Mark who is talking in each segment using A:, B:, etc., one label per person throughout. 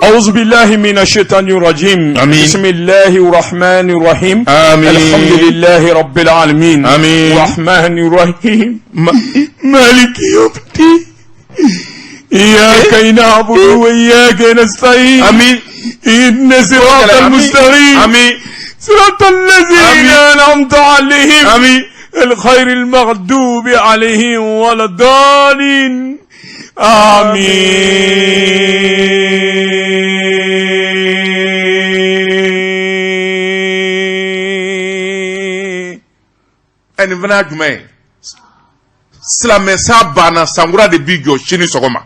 A: أعوذ بالله من الشيطان الرجيم.
B: آمين.
A: بسم الله الرحمن الرحيم.
B: آمين.
A: الحمد لله رب العالمين.
B: آمين.
A: الرحمن الرحيم، مالك يوم الدين، إياك نعبد وإياك نستعين.
B: آمين.
A: إن صراط
B: آمين.
A: المستقيم.
B: آمين.
A: صراط الذين
B: آمين.
A: أنعمت عليهم.
B: آمين.
A: الخير المغضوب عليهم ولا الضالين، آمين.
B: Ɛ, nin fana ye jumɛn ye? Silamɛ sa banna, sankura de b'i jɔ sini sɔgɔma.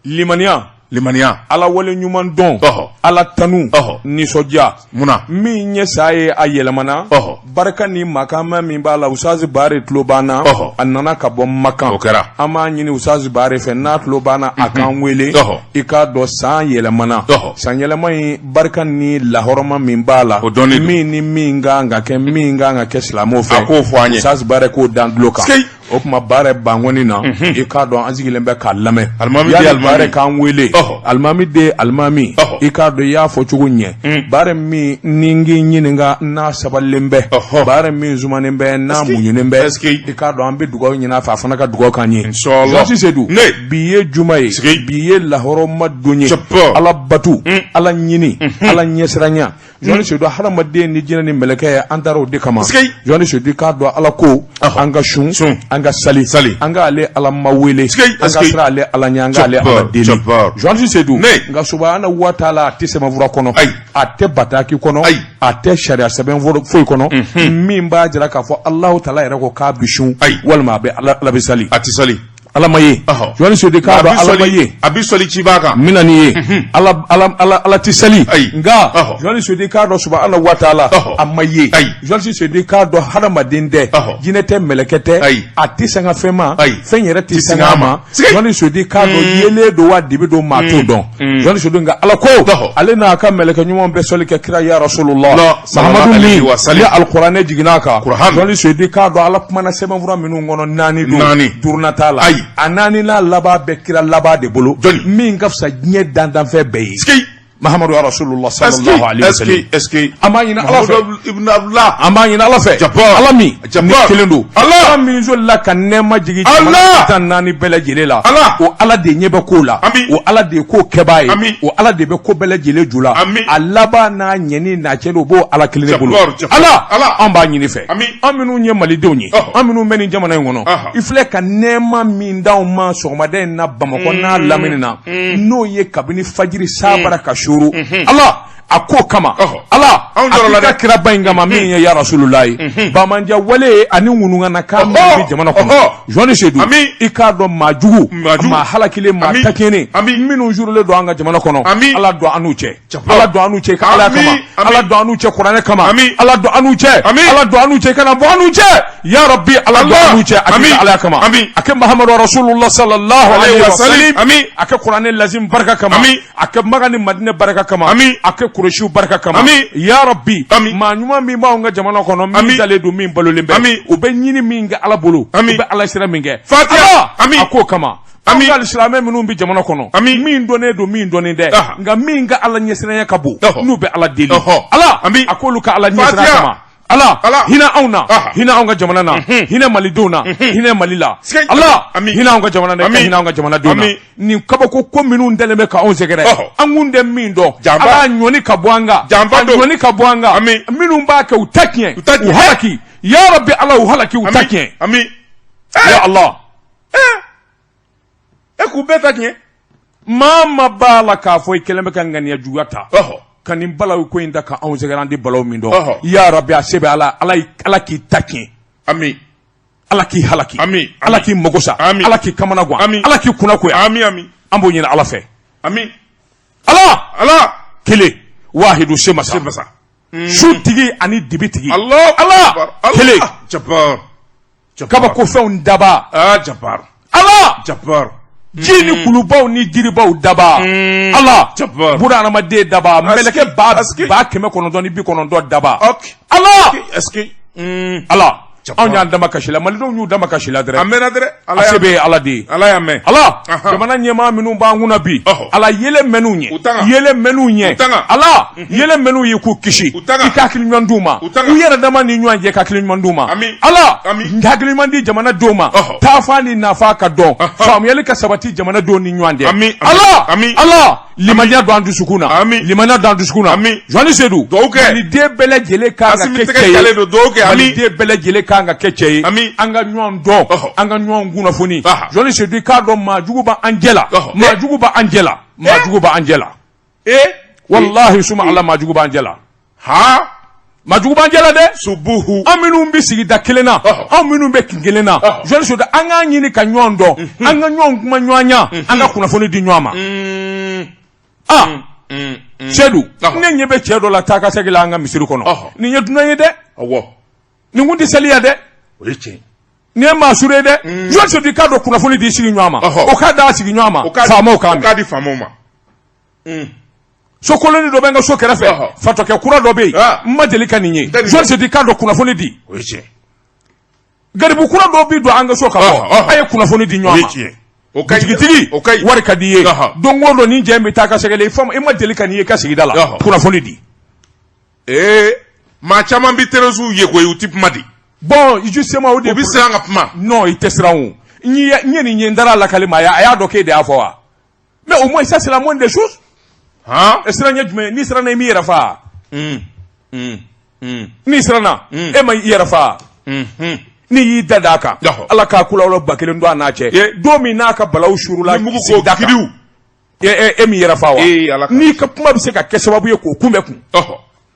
A: Limaniya.
B: Limaniya.
A: Ala wale ɲuman dɔn. Ala tanu. Nisɔndiya.
B: Munna?
A: Min ye sa ye, a yɛlɛmana. Barika ni makama min b'a la, Usazi Bare tulo b'an na. A nana ka bɔ Makan.
B: O kɛra.
A: An b'a ɲini Usazi Bare fɛ, n'a tulo b'an na, a k'an wele. I k'a dɔn, san yɛlɛmana. San yɛlɛma in, barika ni lahɔrɔma min b'a la,
B: O dɔnnen don.
A: min ni min kan ka kɛ, min kan ka kɛ silamɛw fɛ,
B: A k'o fɔ an ye.
A: Usazi Bare k'o dan tulo kan.
B: Sikeyi.
A: O tuma, Baara Bankɔni na, i k'a dɔn, an sigilen bɛ k'a lamɛn.
B: Alimami den
A: Yanni
B: alimami.
A: Baara k'an wele. Alimami den alimami. I k'a dɔn, i y'a fɔ cogo ɲɛ. Baara min ni n k'i ɲininka n'a sabalilen bɛ, baara min sumanen bɛ, n'a muɲunen bɛ,
B: Est-ce que
A: i k'a dɔn, an bɛ dugawu ɲini a fɛ, a fana ka dugawu k'an ye.
B: Inshallah.
A: Jɔsi Sedu,
B: Ne.
A: bi ye juma ye.
B: Sigi.
A: Bi ye lahɔrɔma don ye.
B: Jabbar.
A: Ala batu, Ala ɲini, Ala ɲɛsiranya. Jɔni Sedu, hadamaden ni jinɛ ni mɛlɛkɛ ye, an taara o de kama.
B: Sigi.
A: Jɔni Sedu, k'a dɔn, Ala ko an ka sun,
B: Sun.
A: an ka sali,
B: Sali.
A: an ka ale Ala ma wele,
B: Sigi.
A: an ka
B: Sigi.
A: siran ale Ala ɲɛ, an ka ale
B: Jabbar,
A: Ala deli.
B: Jabbar.
A: Jɔni Sedu,
B: Ne.
A: nka subahana wa taala, a tɛ sɛbɛnfura kɔnɔ,
B: Ayi.
A: a tɛ bataki kɔnɔ,
B: Ayi.
A: a tɛ sariya sɛbɛn foyi kɔnɔ min b'a jira k'a fɔ Alahu taala yɛrɛ ko k'a bi sun,
B: Ayi.
A: walima a bɛ Ala bɛ sali.
B: A tɛ sali.
A: Ala ma ye. Jɔni Sedu, k'a
B: A
A: dɔn,
B: bɛ
A: Ala ma
B: sɔli
A: ye.
B: A bɛ sɔli ciba kan.
A: N bɛna n'i ye, Ala, Ala, Ala, Ala tɛ sali.
B: Ayi.
A: Nka Jɔni Sedu, k'a dɔn, subahana wa taala, a ma ye.
B: Ayi.
A: Jɔni Sedu, k'a dɔn, hadamaden tɛ, jinɛ tɛ, mɛlɛkɛ tɛ,
B: Ayi.
A: a tɛ sanga fɛn ma,
B: Ayi.
A: fɛn yɛrɛ tɛ
B: Tɛ
A: sanga
B: singa
A: a
B: a
A: ma.
B: ma. Sigi.
A: Jɔni Sedu, k'a dɔn, yeelen don wa dibi don, maa t'o dɔn. Jɔni Sedu, nka Ala ko ale n'a ka mɛlɛkɛ ɲumanw bɛɛ sɔli kɛ kira ya Rasulullah
B: La,
A: Mahamadu
B: sallallahu alayhi
A: min
B: wa sallam.
A: ni alikuranɛ jiginna a kan.
B: Kur'an.
A: Jɔni Sedu, k'a dɔn, Ala kumana sɛbɛnfura minnu kɔnɔ, naani don,
B: Naani.
A: duurunan t'a la.
B: Ayi.
A: A naani n'a laban bɛ kira laban de bolo,
B: Jɔni?
A: min ka fisa diɲɛ dandanfɛn bɛɛ ye,
B: Sikeyi.
A: Mahamadu ya Rasulullah
B: Est-ce
A: sallallahu
B: que
A: alaihi wa
B: est-ce
A: sallam.
B: que est-ce que
A: An b'a ɲini Ala fɛ.
B: Muhammadu ibn Abdullah.
A: An b'a ɲini Ala fɛ.
B: Jabbar.
A: Ala min
B: Jabbar.
A: ni kelen don,
B: Allah.
A: Ala min solila ka nɛɛma jigin
B: Allah.
A: jamana 14 bɛɛ lajɛlen la,
B: Allah.
A: o Ala de ɲɛ bɛ ko la,
B: Ami.
A: o Ala de ye ko kɛbaa ye,
B: Ami.
A: o Ala de bɛ ko bɛɛ lajɛlen ju la.
B: Ami.
A: A laban n'a ɲɛni n'a cɛni, o b'o Ala kelen de bolo.
B: Jabbar, Jabbar.
A: Ala,
B: Allah.
A: an b'a ɲini fɛ,
B: Ami.
A: an minnu ye malidenw ye, an minnu bɛ nin jamana in kɔnɔ, i filɛ ka nɛɛma min d'anw ma sɔgɔmada in na Bamakɔ n'a lamini na, n'o ye kabini fajiri sabara ka suuru, Ala a ko kama, Ala,
B: Anw
A: a
B: jɔrɔ la
A: k'i ka
B: dɛ.
A: kiraba in kama min ye ya Rasululayi, bamanja wale ani ŋunuŋanakan min bɛ jamana kɔnɔ. Jɔni Sedu,
B: Ami.
A: i k'a dɔn, maa jugu,
B: Maa jugu.
A: maa halakilen, maa
B: Ami.
A: takɛnen
B: Ami.
A: minnu jurulen don an ka jamana kɔnɔ,
B: Ami.
A: Ala don an n'u cɛ.
B: Jabbar.
A: Ala don an n'u cɛ ka Ala
B: Ami.
A: kama.
B: Ami.
A: Ala don an n'u cɛ kuranɛ kama.
B: Ami.
A: Ala don an n'u cɛ.
B: Ami.
A: Ala don an n'u cɛ, kana bɔ an n'u cɛ, ya Rabbi. Ala don
B: Allah.
A: an n'u cɛ a
B: Ami.
A: k'i ka Ala kama.
B: Ami.
A: A kɛ Mahamadu Rasulullah sallallahu alaihi wa sallam.
B: Ami.
A: A kɛ kuranɛ lazim barika kama.
B: Ami.
A: A kɛ Makan ni Madinɛ barika kama.
B: Ami.
A: A kɛ Kuresiw barika kama.
B: Ami.
A: Ya Rabbi,
B: Ami.
A: maa ɲuman min b'anw ka jamana kɔnɔ, min
B: Ami.
A: dalen don, min balolen bɛ,
B: Ami.
A: u bɛ ɲini min kɛ Ala bolo,
B: Ami.
A: u bɛ Ala sira min kɛ,
B: Fatiha.
A: Ala,
B: Ami.
A: a k'o kama.
B: Ami.
A: An ka alisilamɛ minnu bɛ jamana kɔnɔ,
B: Ami.
A: min dɔnnen don, min dɔnnen tɛ, nka min ka Ala ɲɛsiranya ka bon, n'u bɛ Ala deli, Ala,
B: Ami.
A: a k'olu ka Ala ɲɛsiranya
B: Fatiha.
A: kama. Ala,
B: Ala.
A: hinɛ anw na, hinɛ anw ka jamana na, hinɛ malidenw na, hinɛ Mali la.
B: Sikeyi.
A: Ala,
B: Ami.
A: hinɛ anw ka jamana na, i ka
B: Ami.
A: hinɛ anw ka jamanadenw na.
B: Ami.
A: Nin kabako ko minnu dalen bɛ ka anw sɛgɛrɛ, an kun tɛ min dɔn,
B: Janfa.
A: Ala ɲɔni ka bɔ an kan,
B: Janfa
A: a
B: don.
A: ɲɔni ka bɔ an kan.
B: Ami.
A: Minnu b'a kɛ, u ta tiɲɛ,
B: U ta tiɲɛ.
A: u halaki, ya Rabbi. Ala, u halaki, u ta
B: Ami.
A: tiɲɛ,
B: Ami.
A: ya Allah.
B: E k'u bɛɛ ta tiɲɛ.
A: Maa ma b'a la k'a fɔ i kɛlen bɛ ka ŋaniya juguya ta ka nin balawu ko in ta ka anw sɛgɛrɛ, an tɛ balawu min dɔn,
B: Ɔhɔ.
A: ya Rabbi, a se bɛ Ala. Ala, Ala k'i ta tiɲɛ.
B: Ami.
A: Ala k'i halaki.
B: Ami.
A: Ala k'i mago sa.
B: Ami.
A: Ala k'i kamana gan.
B: Ami.
A: Ala k'i kunna koya.
B: Ami, ami.
A: An b'o ɲini Ala fɛ.
B: Ami.
A: Ala
B: Ala.
A: kelen, wahidu, se masa,
B: Se masa.
A: su tigi ani dibi tigi.
B: Allah.
A: Ala
B: Akbar.
A: kelen.
B: Allah. Jabbar. Jabbar.
A: Kabakofɛnw daba.
B: Ah, Jabbar.
A: Ala,
B: Jabbar.
A: ji ni kulubaw ni jiribaw daba. Ala,
B: Jabbar.
A: buna adamaden daba, mɛlɛkɛ ba
B: Aski.
A: 990 daba.
B: Ok.
A: Ala.
B: Est-ce que
A: Ala. Anw y'an dama kasi la, malidenw y'u dama kasi la dɛrɛ.
B: A mɛnna dɛrɛ.
A: A se bɛ ye Ala de ye.
B: Ala y'a mɛn.
A: Ala, jamana ɲɛmaa minnu b'an kunna bi, Ala yelen mɛn'u ɲɛ, yelen mɛn'u ɲɛ, Ala yelen mɛn'u ye k'u kisi, i ka hakili ɲuman d'u ma, u yɛrɛ dama ni ɲɔgɔn cɛ ka hakili ɲuman d'u ma. Ala, hakili ɲuman di jamanadenw ma, taafa ni nafa ka dɔn, faamuyali ka sabati jamanadenw ni ɲɔgɔn cɛ. Ala, Ala, limaniya don an dusukun na, limaniya don an dusukun na. Johnny Sedu, maliden bɛɛ lajɛlen kan ka kɛ cɛ ye, maliden bɛɛ lajɛlen kan ka kɛ cɛ ye, an ka ɲɔgɔn dɔn, an ka ɲɔgɔn kunnafoni. Johnny Sedu, i k'a dɔn maa jugu b'an cɛ la, maa jugu b'an cɛ la, maa jugu b'an cɛ la. Walahi suma Ala, maa jugu b'an cɛ la.
B: Ha,
A: maa jugu b'an cɛ la dɛ.
B: Subuhu.
A: An minnu bɛ sigida kelen na, anw minnu bɛ kin kelen na, Johnny Sedu, an k'an ɲini ka ɲɔgɔn dɔn, an ka ɲɔgɔn kuma ɲɔgɔnya, an ka kunnafoni di ɲɔgɔn ma. Ah, Sedu, ne ɲɛ bɛ cɛ dɔ la taa ka segin la an ka misiri kɔnɔ. Nin ye dunan ye dɛ. Nin kun tɛ seli yan dɛ.
B: O ye tiɲɛ.
A: Nin ye maa sure ye dɛ. Johnny Sedu, i k'a dɔn kunnafoni di sigi ɲɔgɔn ma, o k'a d'a sigi ɲɔgɔn ma, faamaw k'a mɛn.
B: O k'a di faamaw ma.
A: So koloni dɔ bɛ n ka so kɛrɛfɛ, fatɔkɛ kura dɔ bɛ yen, n ma deli ka nin ye. Johnny Sedu, i k'a dɔn kunnafoni di.
B: O ye tiɲɛ.
A: Garibu kura dɔ bɛ don an ka so ka bɔ, a ye kunnafoni di ɲɔgɔn ma.
B: O ka ɲi.
A: Butigitigi,
B: O ka ɲi.
A: wari ka di i ye. Don o don nin cɛ in bɛ taa ka segin i fa, i ma deli ka nin ye i ka sigida la, kunnafoni di.
B: Ee, maa caman bɛ terroristew ye koyi, u tɛ kuma di.
A: Bon, justement, o de.
B: U bɛ siran ka kuma.
A: Non, i tɛ siran o. N ye nin ye, n taara lakali ma, a y'a dɔn k'e de y'a fɔ wa? Mais au moins ça, c'est la moindre des choses.
B: Han?
A: Siran ye jumɛn ye? N'i siranna, i m'i yɛrɛ fa. N'i siranna, e ma i yɛrɛ fa. N'i y'i da d'a kan, Ala k'a kulawula 1000 don a n'a cɛ. Don min n'a ka balawu suurula
B: ni mugu ko giriw.
A: E m'i yɛrɛ fa wa? N'i ka kuma bɛ se ka kɛ sababu ye k'o kunbɛn kun.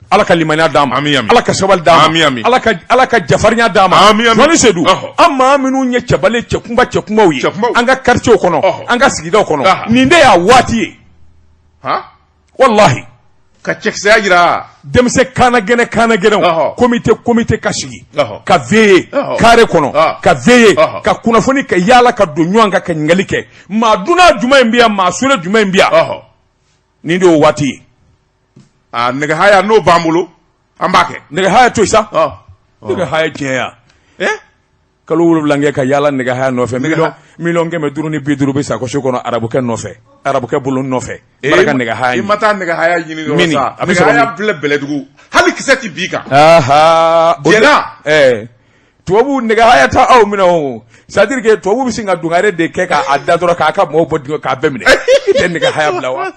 A: Ala ka limaniya d'an ma. Ala ka sabali d'an ma. Ala ka jafarinya d'an ma. Johnny Sedu, an maa minnu ye cɛbalen, cɛkunba, cɛkunbaw ye an ka quartier kɔnɔ, an ka sigidaw kɔnɔ, nin de y'a waati ye. Walahi.
B: Ka cɛkisɛya jira.
A: Denmisɛn kana gɛnɛ, kana gɛnɛw, comité ka sigi ka veiller carré kɔnɔ, ka veiller, ka kunnafoni, ka yaala ka don ɲɔgɔn kan, ka ɲininkali kɛ: maa dunan jumɛn in bɛ yan, maa sure jumɛn in bɛ yan? Nin de y'o waati ye.
B: Aa, nɛgɛhaya n'o b'an bolo, an b'a kɛ.
A: Nɛgɛhaya to yen sa, nɛgɛhaya tiɲɛ yan. Kalo 7 kɛ ka yaala nɛgɛhaya nɔfɛ, 550 000 bɛ sakosi kɔnɔ, arabukɛ nɔfɛ, arabukɛ bolo nɔfɛ, baraka nɛgɛhaya.
B: I ma taa nɛgɛhaya ɲini yɔrɔ sa, a bɛ sɔrɔ nɛgɛhaya filɛ Bɛlɛdugu, hali kisɛ tɛ bin kan. Jɛna.
A: Tubabu nɛgɛhaya ta aw minɛ o, c'est à dire que tubabu bɛ sin ka dungare de kɛ k'a da dɔrɔn k'a ka mɔgɔw bɔ dingɛ k'a bɛɛ minɛ. I tɛ nɛgɛhaya bila wa?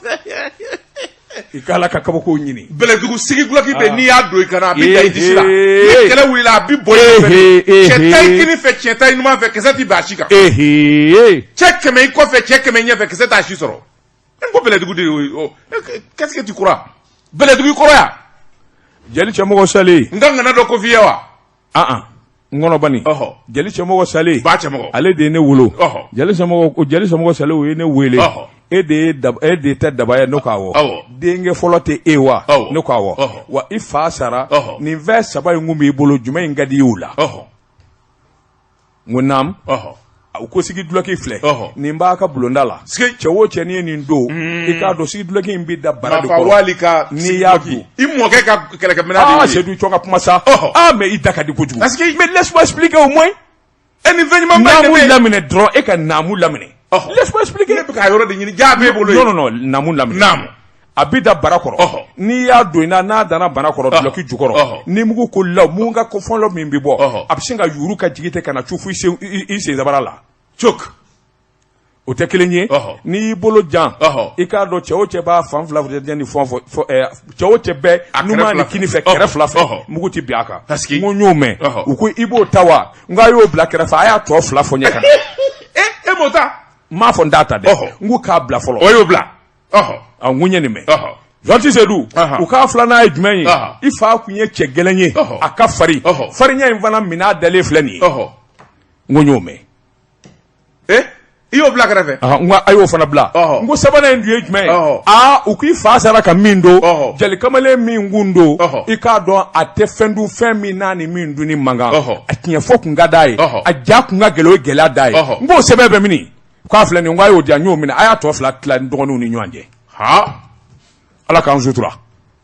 A: I k'Ala ka kabako ɲini.
B: Bɛlɛdugu sigi gulɔki bɛ, n'i y'a don i kana, a bɛ da i disi la. Ni kɛlɛ wulila, a bɛ bɔ i fɛ. Cɛ ta i kini fɛ, cɛ ta i numan fɛ, kisɛ tɛ bin a si kan. Cɛ 100 i kɔfɛ, cɛ 100 ɲɛfɛ, kisɛ t'a si sɔrɔ. N ko Bɛlɛdugu de y'o ye. Qu'est-ce que tu crois? Bɛlɛdugu i kɔrɔ yan.
A: Jeli cɛmɔgɔ salen.
B: N ka ŋana dɔ ko f'i ye wa?
A: Ah, n kɔnɔ bani. Jeli cɛmɔgɔ salen,
B: ba cɛmɔgɔ,
A: ale de ye ne wolo. Jeli cɛmɔgɔ, jeli cɛmɔgɔ salen, o ye ne wele: e de ye e de tɛ daba ye? Ne ko awɔ. Denkɛ fɔlɔ tɛ e wa? Ne ko awɔ. Wa i fa sara, nin fɛn saba in kun b'i bolo, jumɛn in ka di i ye o la? N ko naamu. U ko sigi dulɔki filɛ nin b'a ka bulonda la, cɛ o cɛ n'i ye nin don, i k'a dɔn sigi dulɔki in bɛ da bara de
B: kɔrɔ
A: n'i y'a don.
B: I mɔkɛ ka kɛlɛkɛminɛn de
A: ye. Sedu, cɔ ka kuma sa. Ah, mais i da ka di kojugu.
B: Parce que
A: mais laisse-moi expliquer au moins.
B: E ni fɛn ɲuman
A: ba naamu laminɛ dɔrɔn, e ka naamu laminɛ. Laisse-moi expliquer.
B: Ne bɛ ka yɔrɔ de ɲini, jaa b'e bolo.
A: Non, non, non, naamu laminɛ.
B: Naamu.
A: A bɛ da bara kɔrɔ. N'i y'a don i na, n'a danna bara kɔrɔ, dulɔki jukɔrɔ, ni mugu ko la, mugu ka ko fɔlɔ min bɛ bɔ, a bɛ sin ka yuuru ka jigin ten ka na cu fo i sen sabara la.
B: Cok.
A: O tɛ kelen ye. N'i y'i bolo jan, i k'a dɔn cɛ o cɛ b'a fan fila ni fɔn fɔ, cɛ o cɛ bɛɛ numan ni kini fɛ, kɛrɛ fila fɛ, mugu tɛ bin a kan.
B: N
A: ko n y'o mɛn. U ko i b'o ta wa? N ko a y'o bila kɛrɛfɛ, a y'a tɔ fila fɔ n ɲɛ ka na.
B: E m'o ta?
A: N m'a fɔ n t'a ta dɛ, n ko k'a bila fɔlɔ.
B: O y'o bila.
A: A n ko n ye nin mɛn. Jean Sedu, u k'a filanan ye jumɛn ye? I fa kun ye cɛ gɛlɛn ye, a ka farin, farinya in fana minɛ a dalen filɛ nin ye. N ko n y'o mɛn.
B: I y'o bila kɛrɛfɛ.
A: N ko a y'o fana bila. N ko sabanan in dun ye jumɛn ye? Aa, u k'i fa sara ka min don, jeli kamalen min kun don, i k'a dɔn a tɛ fɛn dun fɛn min n'a ni min dunni man kan, a tiɲɛ fɔ kun ka d'a ye, a ja kun ka gɛlɛn, o ye gɛlɛya d'a ye. N k'o sɛbɛn bɛ min? K'a filɛ nin. N ko a y'o di yan, n y'o minɛ, a y'a tɔ fila tila n dɔgɔninw ni ɲɔgɔn cɛ. Ala k'an sutura.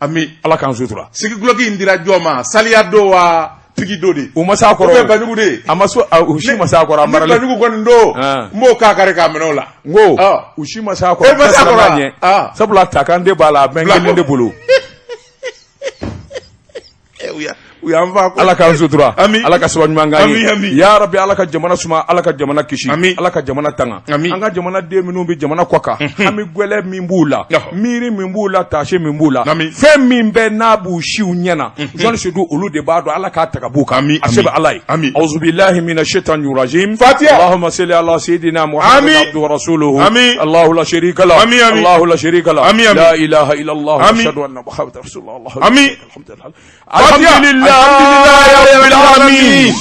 B: Ami.
A: Ala k'an sutura.
B: Sigi gulɔki in dira jɔn ma? Saliya don wa? pigi do de.
A: U ma s'a kɔrɔ.
B: Ou bien Banjugu de.
A: A ma so, u si ma s'a kɔrɔ, a maralen.
B: Ni Banjugu kɔni don.
A: Ah.
B: N b'o k'a kari k'a minɛ o la.
A: N ko
B: Ah.
A: u si ma s'a kɔrɔ.
B: E ma s'a kɔrɔ wa?
A: Ɲɛ.
B: Ah.
A: Sabula takan de b'a la, a bɛ n kelen de bolo.
B: U y'an fa ko.
A: Ala k'an sutura.
B: Ami.
A: Ala ka sababu ɲuman k'an ye.
B: Ami, ami.
A: Ya Rabbi, Ala ka jamana suma, Ala ka jamana kisi.
B: Ami.
A: Ala ka jamana tanga.
B: Ami.
A: An ka jamanaden minnu bɛ jamana kɔ kan, hami gɛlɛn min b'u la,
B: Ɔhɔ.
A: miiri min b'u la, taasi min b'u la,
B: Ami.
A: fɛn min bɛ n'a b'u siw ɲɛna, jɔnni sedu olu de b'a dɔn, Ala k'a ta ka b'u kan.
B: Ami,
A: A se
B: ami.
A: bɛ Ala ye.
B: Ami.
A: Auzu billahi mina shaitani rajim.
B: Fatiha.
A: Allahumma salli ala sayyidina Muhammad
B: Ami.
A: abduhu wa rasuluhu.
B: Ami.
A: Allahu la sharika lah.
B: Ami, ami.
A: Allahu la sharika lah.
B: Ami, ami.
A: La ilaha illallah.
B: Ami.
A: Ashhadu anna Muhammadan rasulullah.
B: Ami.
A: Alhamdulillah.
B: Fatiha.
A: Alhamdulillahi rabbil alamin.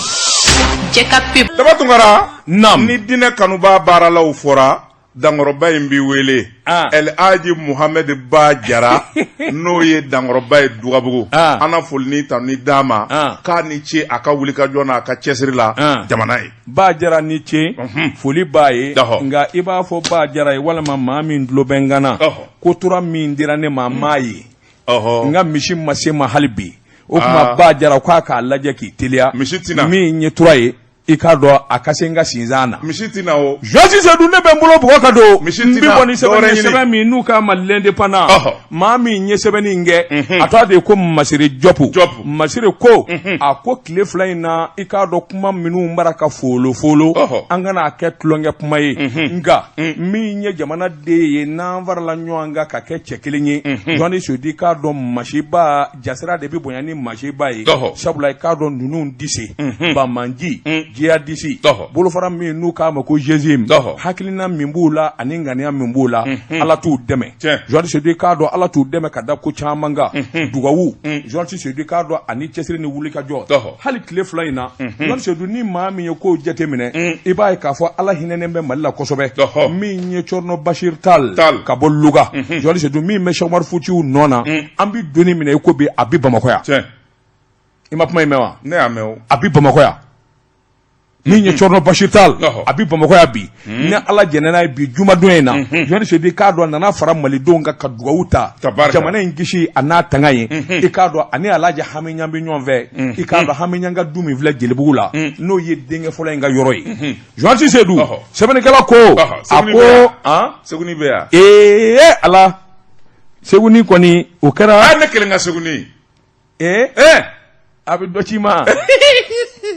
C: Cɛ ka pub.
B: Daba Tunkara.
A: Naam.
B: Ni diinɛ kanuba baaralaw fɔra, dankɔrɔba in b'i wele.
A: Ah.
B: El Hadji Muhamɛd Ba Jara, n'o ye dankɔrɔba ye Dugabugu.
A: Ah.
B: An na foli ni tanu d'a ma.
A: Ah.
B: K'a ni ce a ka wulikajɔ n'a ka cɛsiri la
A: Ah.
B: jamana ye.
A: Ba Jara ni ce, foli b'a ye.
B: Ɔhɔ.
A: Nka i b'a fɔ Ba Jara ye walima maa min tulo bɛ n kan na,
B: Ɔhɔ.
A: ko tura min dira ne ma, n m'a ye.
B: Ɔhɔ.
A: N ka misi ma se ma hali bi. O tuma
B: Ah.
A: Ba Jara k'a k'a lajɛ k'i teliya.
B: Misi tɛna.
A: Min ye tura ye, i k'a dɔn a ka se n ka sinsan na.
B: Misi tɛna o.
A: Josi Sedu, ne bɛ n bolo bugɔ ka don.
B: Misi
A: N bɛ
B: tɛna,
A: bɔ ni sɛbɛn
B: dɔwɛrɛ
A: ye,
B: ɲini.
A: sɛbɛn min n'u k'a ma L'Indépendant.
B: Ɔhɔ.
A: Maa min ye sɛbɛnni in kɛ, a tɔgɔ de ye ko Masire Jɔpu.
B: Jɔpu.
A: Masire ko, a ko tile 2 in na, i k'a dɔn kuma minnu bara ka folo folo,
B: Ɔhɔ.
A: an kana a kɛ tulonkɛ kuma ye. Nka min ye jamanaden ye, n'an farala ɲɔgɔn kan ka kɛ cɛ kelen ye, Jɔnni Sedu, i k'a dɔn masiba jasira de bɛ bonya ni masiba ye.
B: Ɔhɔ.
A: Sabula i k'a dɔn ninnu dise bamanji jihadisi
B: Ɔhɔ.
A: bolofara min n'u k'a ma ko GSIM,
B: Ɔhɔ.
A: hakilina min b'u la ani ŋaniya min b'u la, Ala t'u dɛmɛ.
B: Tiɲɛ.
A: Journaliste Sedu, i k'a dɔn Ala t'u dɛmɛ ka da ko caman kan, dugawu, journaliste Sedu, i k'a dɔn ani cɛsiri ni wulikajɔ.
B: Ɔhɔ.
A: Hali tile 2 in na, journaliste Sedu, ni maa min ye kow jateminɛ, i b'a ye k'a fɔ Ala hinɛnen bɛ Mali la kosɛbɛ.
B: Ɔhɔ.
A: Min ye Cɔrɔnɔ Bashir Tall
B: Tall.
A: ka bɔ Louga, journaliste Sedu, min bɛ Cheikh Umar Foutiou nɔ na, an bɛ donni minɛ i ko bi, a bɛ Bamakɔ yan.
B: Tiɲɛ.
A: I ma kuma in mɛn wa?
B: Ne y'a mɛn o.
A: A bɛ Bamakɔ yan. Min ye Cɔrɔnɔ Bashir Tall,
B: Ɔhɔ.
A: a bɛ Bamakɔ yan bi. Ni Ala jɛnna n'a ye, bi jumadon in na, journaliste Sedu, i k'a dɔn a nana fara malidenw kan ka dugawu ta
B: Tabarika.
A: jamana in kisi a n'a tanga ye. I k'a dɔn ani Alhaji Hamiɲan bɛ ɲɔgɔn fɛ. I k'a dɔn Hamiɲan ka du min filɛ Jelibugu la, n'o ye denkɛ fɔlɔ in ka yɔrɔ ye. Journaliste Sedu,
B: Ɔhɔ.
A: sɛbɛnnikɛla ko,
B: Ɔhɔ.
A: a
B: Seguni
A: ko
B: bɛ yan.
A: han
B: Seguni bɛ yan.
A: Ee Ala, Seguni kɔni o kɛra.
B: A ne kelen ka Seguni.
A: Ee,
B: Ee.
A: a bɛ dɔ ci ma.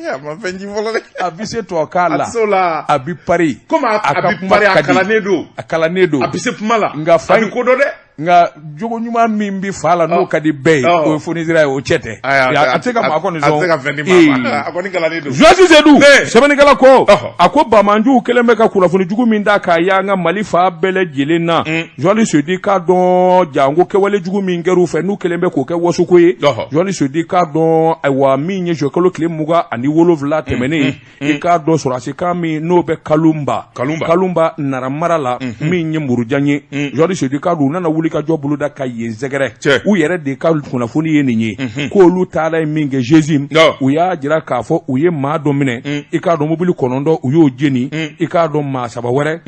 B: A ma fɛn ci fɔlɔ dɛ.
A: A bɛ se tubabukan
B: A
A: la.
B: tɛ se o la.
A: A bɛ Paris.
B: Komi a
A: ka
B: bɛ
A: kuma
B: Paris, a
A: ka di.
B: kalannen don.
A: A kalannen don.
B: A bɛ se kuma la.
A: Nka fa
B: a bɛ ko dɔn dɛ.
A: Nka jogo ɲuman min bɛ fa la, n'o ka di bɛɛ ye,
B: Ɔ.
A: o ye fonisira ye, o cɛ tɛ.
B: Ayi,
A: A tɛ se ka maa kɔni
B: A
A: sɔn.
B: tɛ se ka fɛn di maa ma. A kɔni kalannen don.
A: Journaliste Sedu,
B: Ne.
A: sɛbɛnnikɛla ko,
B: Ɔhɔ.
A: a ko bamanjuw kɛlen bɛ ka kunnafoni jugu min da k'a y'an ka Mali fan bɛɛ lajɛlen na, Journaliste Sedu, i k'a dɔn janko kɛwale jugu min kɛr'u fɛ, n'u kɛlen bɛ k'o kɛ wasuko ye.
B: Ɔhɔ.
A: Journaliste Sedu, i k'a dɔn ayiwa min ye juillet kalo tile 27 tɛmɛnen, i k'a dɔn sɔrɔdasikan min n'o bɛ Kalunba,
B: Kalunba.
A: Kalunba Nara mara la, min ye Murujan ye, Journaliste Sedu, i k'a dɔn u nana wuli ka jɔ boloda ka yen sɛgɛrɛ.
B: Cɛ.
A: U yɛrɛ de ka kunnafoni ye nin ye, k'olu taara ye min kɛ GSIM,
B: Ɔ.
A: u y'a jira k'a fɔ u ye maa dɔ minɛ, i k'a dɔn mobili 9 u y'o jeni, i k'a dɔn maa 3 wɛrɛ,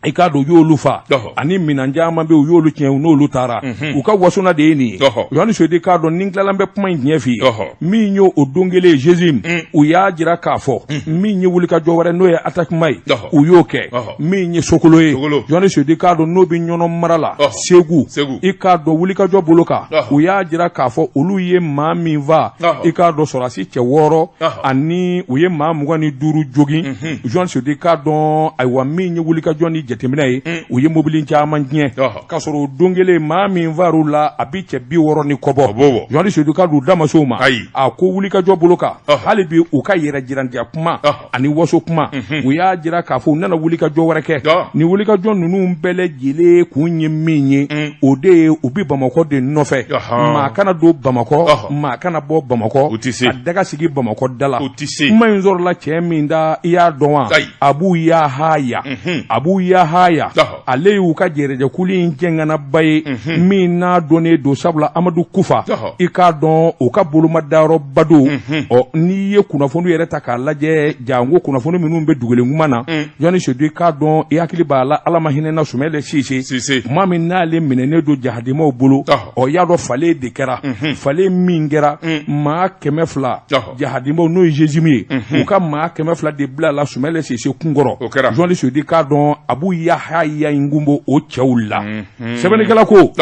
A: i k'a dɔn u y'olu fa,
B: Ɔhɔ.
A: ani minɛn caman bɛ yen, u y'olu tiɲɛ, u n'olu taara. U ka wasona de ye nin ye.
B: Ɔhɔ.
A: Journaliste Sedu, i k'a dɔn ni n tilala n bɛ kuma in tiɲɛ f'i ye.
B: Ɔhɔ.
A: Min ye o don kelen ye GSIM, u y'a jira k'a fɔ min ye wulikajɔ wɛrɛ, n'o ye attaquement ye,
B: Ɔhɔ.
A: u y'o kɛ.
B: Ɔhɔ.
A: Min ye Sokolo ye,
B: Sokolo.
A: Journaliste Sedu, i k'a dɔn n'o bɛ Ɲɔnɔ mara la,
B: Ɔhɔ.
A: Segu,
B: Segu.
A: i k'a dɔn wulikajɔ bolo kan,
B: Ɔhɔ.
A: u y'a jira k'a fɔ olu ye maa min fa,
B: Ɔhɔ.
A: i k'a dɔn sɔrɔdasi cɛ 6,
B: Ɔhɔ.
A: ani u ye maa 25 jogin. Journaliste Sedu, i k'a dɔn ayiwa min ye wulikajɔ ni jateminɛ ye, u ye mobili caman tiɲɛ,
B: Ɔhɔ.
A: k'a sɔrɔ o don kelen maa min far'u la, a bi cɛ 60 ni kɔ bɔ.
B: A b'o bɔ.
A: Journaliste Sedu, k'a dɔn u da ma se o ma.
B: Ayi.
A: A ko wulikajɔ bolo kan,
B: Ɔhɔ.
A: hali bi u ka yɛrɛ jirandiya kuma
B: Ɔhɔ.
A: ani waso kuma, u y'a jira k'a fɔ u nana wulikajɔ wɛrɛ kɛ.
B: Ɔhɔ.
A: Ni wulikajɔ ninnu bɛɛ lajɛlen kun ye min ye, o de ye u bi Bamakɔ de nɔfɛ.
B: Ɔhɔ.
A: Maa kana don Bamakɔ,
B: Ɔhɔ.
A: maa kana bɔ Bamakɔ,
B: U tɛ se.
A: ka daga sigi Bamakɔ da la.
B: U tɛ se.
A: Kuma in sɔrɔla cɛ min da, i y'a dɔn wa?
B: Ayi.
A: Abu Yahaya. Abu Yahaya ale y'u ka jɛrɛjɛkulu in cɛŋanaba ye min n'a dɔnnen don sabula Amadu Kufa i k'a dɔn u ka bolomadayɔrɔba don. Ɔ, n'i ye kunnafoni yɛrɛ ta k'a lajɛ, janko kunnafoni minnu bɛ dugulen kuma na, Jɔnni Sedu, i k'a dɔn i hakili b'a la, Ala ma hinɛ na Sumayila Sise, maa min n'ale minɛnen don jahadimaw bolo. Ɔ, y'a dɔn falen de kɛra, falen min kɛra, maa 200 jahadimaw, n'o ye GJIM ye, u ka maa 200 de bilala Sumayila Sise kunkɔrɔ. Jɔnni Sedu, i k'a dɔn Abu Yahaya in kun b'o cɛw la. Sɛbɛnnikɛla ko,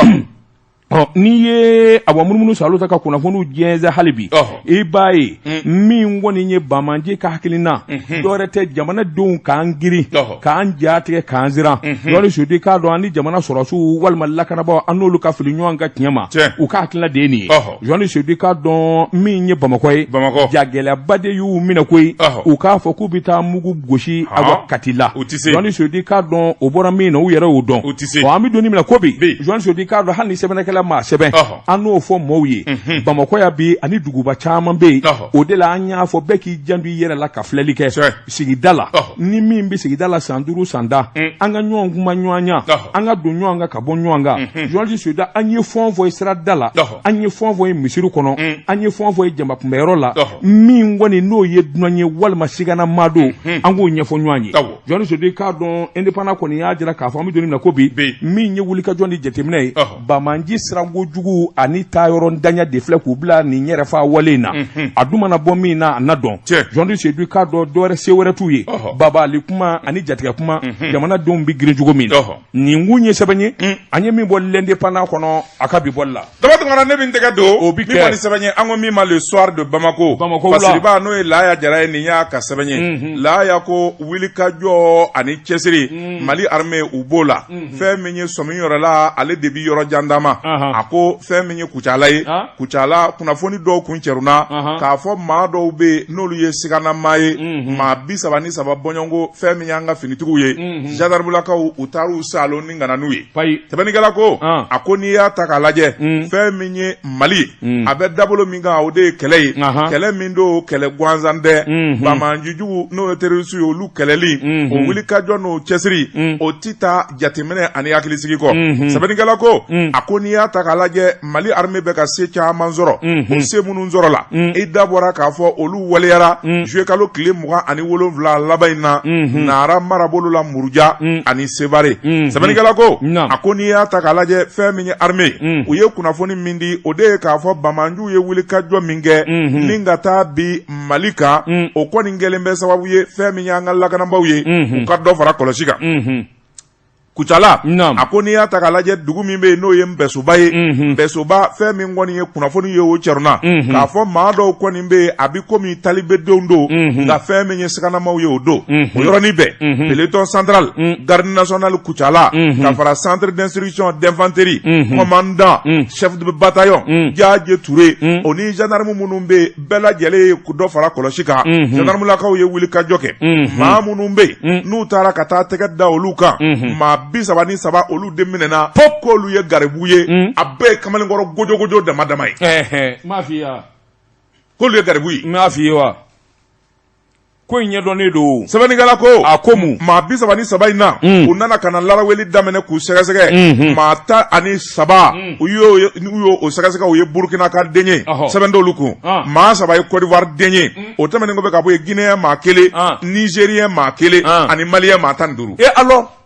A: ɔ, n'i ye awa munumunu salo ta ka kunnafoniw jɛnsɛn hali bi, i b'a ye min kɔni ye banbaanci ka hakilina, dɔwɛrɛ tɛ, jamanadenw k'an girin, k'an ja tigɛ, k'an siran. Jɔnni Sedu, i k'a dɔn an ni jamana sɔrɔsiw walima lakanabaaw, an n'olu ka fili ɲɔgɔn kan tiɲɛ ma, u ka hakilina de ye nin ye. Jɔnni Sedu, i k'a dɔn min ye Bamakɔ ye, jagɛlɛyaba de y'u minɛ koyi, u k'a fɔ k'u bɛ taa mugu gosi awa Kati la. Jɔnni Sedu, i k'a dɔn o bɔra min na, u yɛrɛ y'o dɔn. Ɔ, an bɛ don min na ko bi, Jɔnni Sedu, i k'a dɔn hali ni sɛbɛnnikɛla m'a sɛbɛn, an n'o fɔ mɔɔw ye Bamakɔ yan bi ani duguba caman bɛ yen. O de la an y'a fɔ bɛɛ k'i janto i yɛrɛ la ka filɛli kɛ sigida la. Ni min bɛ sigida la san 5 san 10, an ka ɲɔgɔn kuma ɲɔgɔn ɲɛ, an ka don ɲɔgɔn kan ka bɔ ɲɔgɔn kan. Jɔnni Sedu, an ye fɛn o fɛn ye sirada la, an ye fɛn o fɛn ye misiri kɔnɔ, an ye fɛn o fɛn ye jamakunbɛyɔrɔ la, min kɔni n'o ye dunan ye walima sigana maa don, an k'o ɲɛfɔ ɲɔgɔn ye. Jɔnni Sedu, i k'a dɔn Indépendant kɔni y'a jira k'a fɔ an bɛ don min na ko bi, min ye wulikajɔ ni jateminɛ ye, banbaanci siranko jugu ani taayɔrɔ ntanya de filɛ k'u bila nin yɛrɛfa wale in na. A dun mana bɔ min na, a na dɔn. Jɔnni Sedu, i k'a dɔn dɔwɛrɛ se wɛrɛ t'u ye, babali kuma ani jatigɛ kuma, jamanadenw bɛ girin cogo min na. Nin kun ye sɛbɛn ye an ye min bɔ L'Indépendant kɔnɔ a ka bi bɔli la.
B: Daba Tunkara, ne bɛ n tɛgɛ don o bi kɛ min kɔni sɛbɛn ye, an ko min ma Le Soir de Bamako.
A: Bamako wula.
B: Fasiriba, n'o ye Laya Jara ye, nin y'a ka sɛbɛn ye. Laya ko wulikajɔ ani cɛsiri, Mali armée u b'o la. Fɛn min ye sɔmi yɔrɔ la, ale de bi yɔrɔ jan dama. A ko fɛn min ye Kucala ye, Kucala kunnafoni dɔw kun cɛrunna k'a fɔ maa dɔw bɛ yen n'olu ye siganamaa ye, maa 33 bɔɲɔgɔnko. Fɛn min y'an ka finitigiw ye, gendarmelakaw, u taar'u saalo ni ka na n'u ye. Sɛbɛnnikɛla ko, a ko n'i y'a ta k'a lajɛ, fɛn min ye Mali ye, a bɛ dabolo min kan, o de ye kɛlɛ ye, kɛlɛ min don, kɛlɛ gansan tɛ. Banbaancijugu, n'o ye terroriste ye, olu kɛlɛli, o wulikajɔ n'o cɛsiri, o tɛ taa jateminɛ ani hakilisigi kɔ. Sɛbɛnnikɛla ko, a ko n'i y'a ta k'a lajɛ, Mali armée bɛ ka se caman sɔrɔ. O se minnu sɔrɔla, i da bɔra k'a fɔ olu waleyara juillet kalo tile 27 laban in na, Nara marabolo la, Muruja ani Sevare. Sɛbɛnnikɛla ko, a ko n'i y'a ta k'a lajɛ, fɛn min ye armée, u ye kunnafoni min di, o de ye k'a fɔ banbaanciw ye wulikajɔ min kɛ ni ka taa bi Mali kan, o kɔni kɛlen bɛ sababu ye, fɛn min y'an ka lakanabaaw ye, u ka dɔ fara kɔlɔsi kan. Kucala, a ko n'i y'a ta k'a lajɛ, dugu min bɛ yen n'o ye Npɛsoba ye, Npɛsoba, fɛn min kɔni ye kunnafoni ye, o cɛrunna k'a fɔ maa dɔw kɔni bɛ yen, a bɛ komi talibedenw don, nka fɛn min ye siganamaw ye, o don. O yɔrɔnin bɛɛ, peloton central, garde nationale Kucala, ka fara centre d'instruction d'infanterie, commandant chef de bataillon Jaje Ture, o ni gendarme minnu bɛ yen, bɛɛ lajɛlen ye dɔ fara kɔlɔsi kan. Gendarmelakaw ye wulikajɔ kɛ. Maa minnu bɛ yen n'u taara ka taa tɛgɛ da olu kan, maa 33, olu de minɛna k'olu ye garibu ye. A bɛɛ ye kamalenkɔrɔ gojogojo dama dama ye. K'olu ye garibu ye.
A: N m'a f'i ye wa, ko in ɲɛdɔnnen don.
B: Sɛbɛnnikɛla ko,
A: a ko mun?
B: Maa 33 in na, u nana ka na laraweli daminɛ k'u sɛgɛsɛgɛ. Maa 13, u y'o o sɛgɛsɛgɛ, u ye Burukina ka den ye, sɛbɛn t'olu kun. Maa 3 ye Côte d'Ivoire den ye. O tɛmɛnen kɔfɛ ka bɔ yen, Guinéen maa 1, Nigérien maa 1 ani Malien maa 15.
A: Et alors,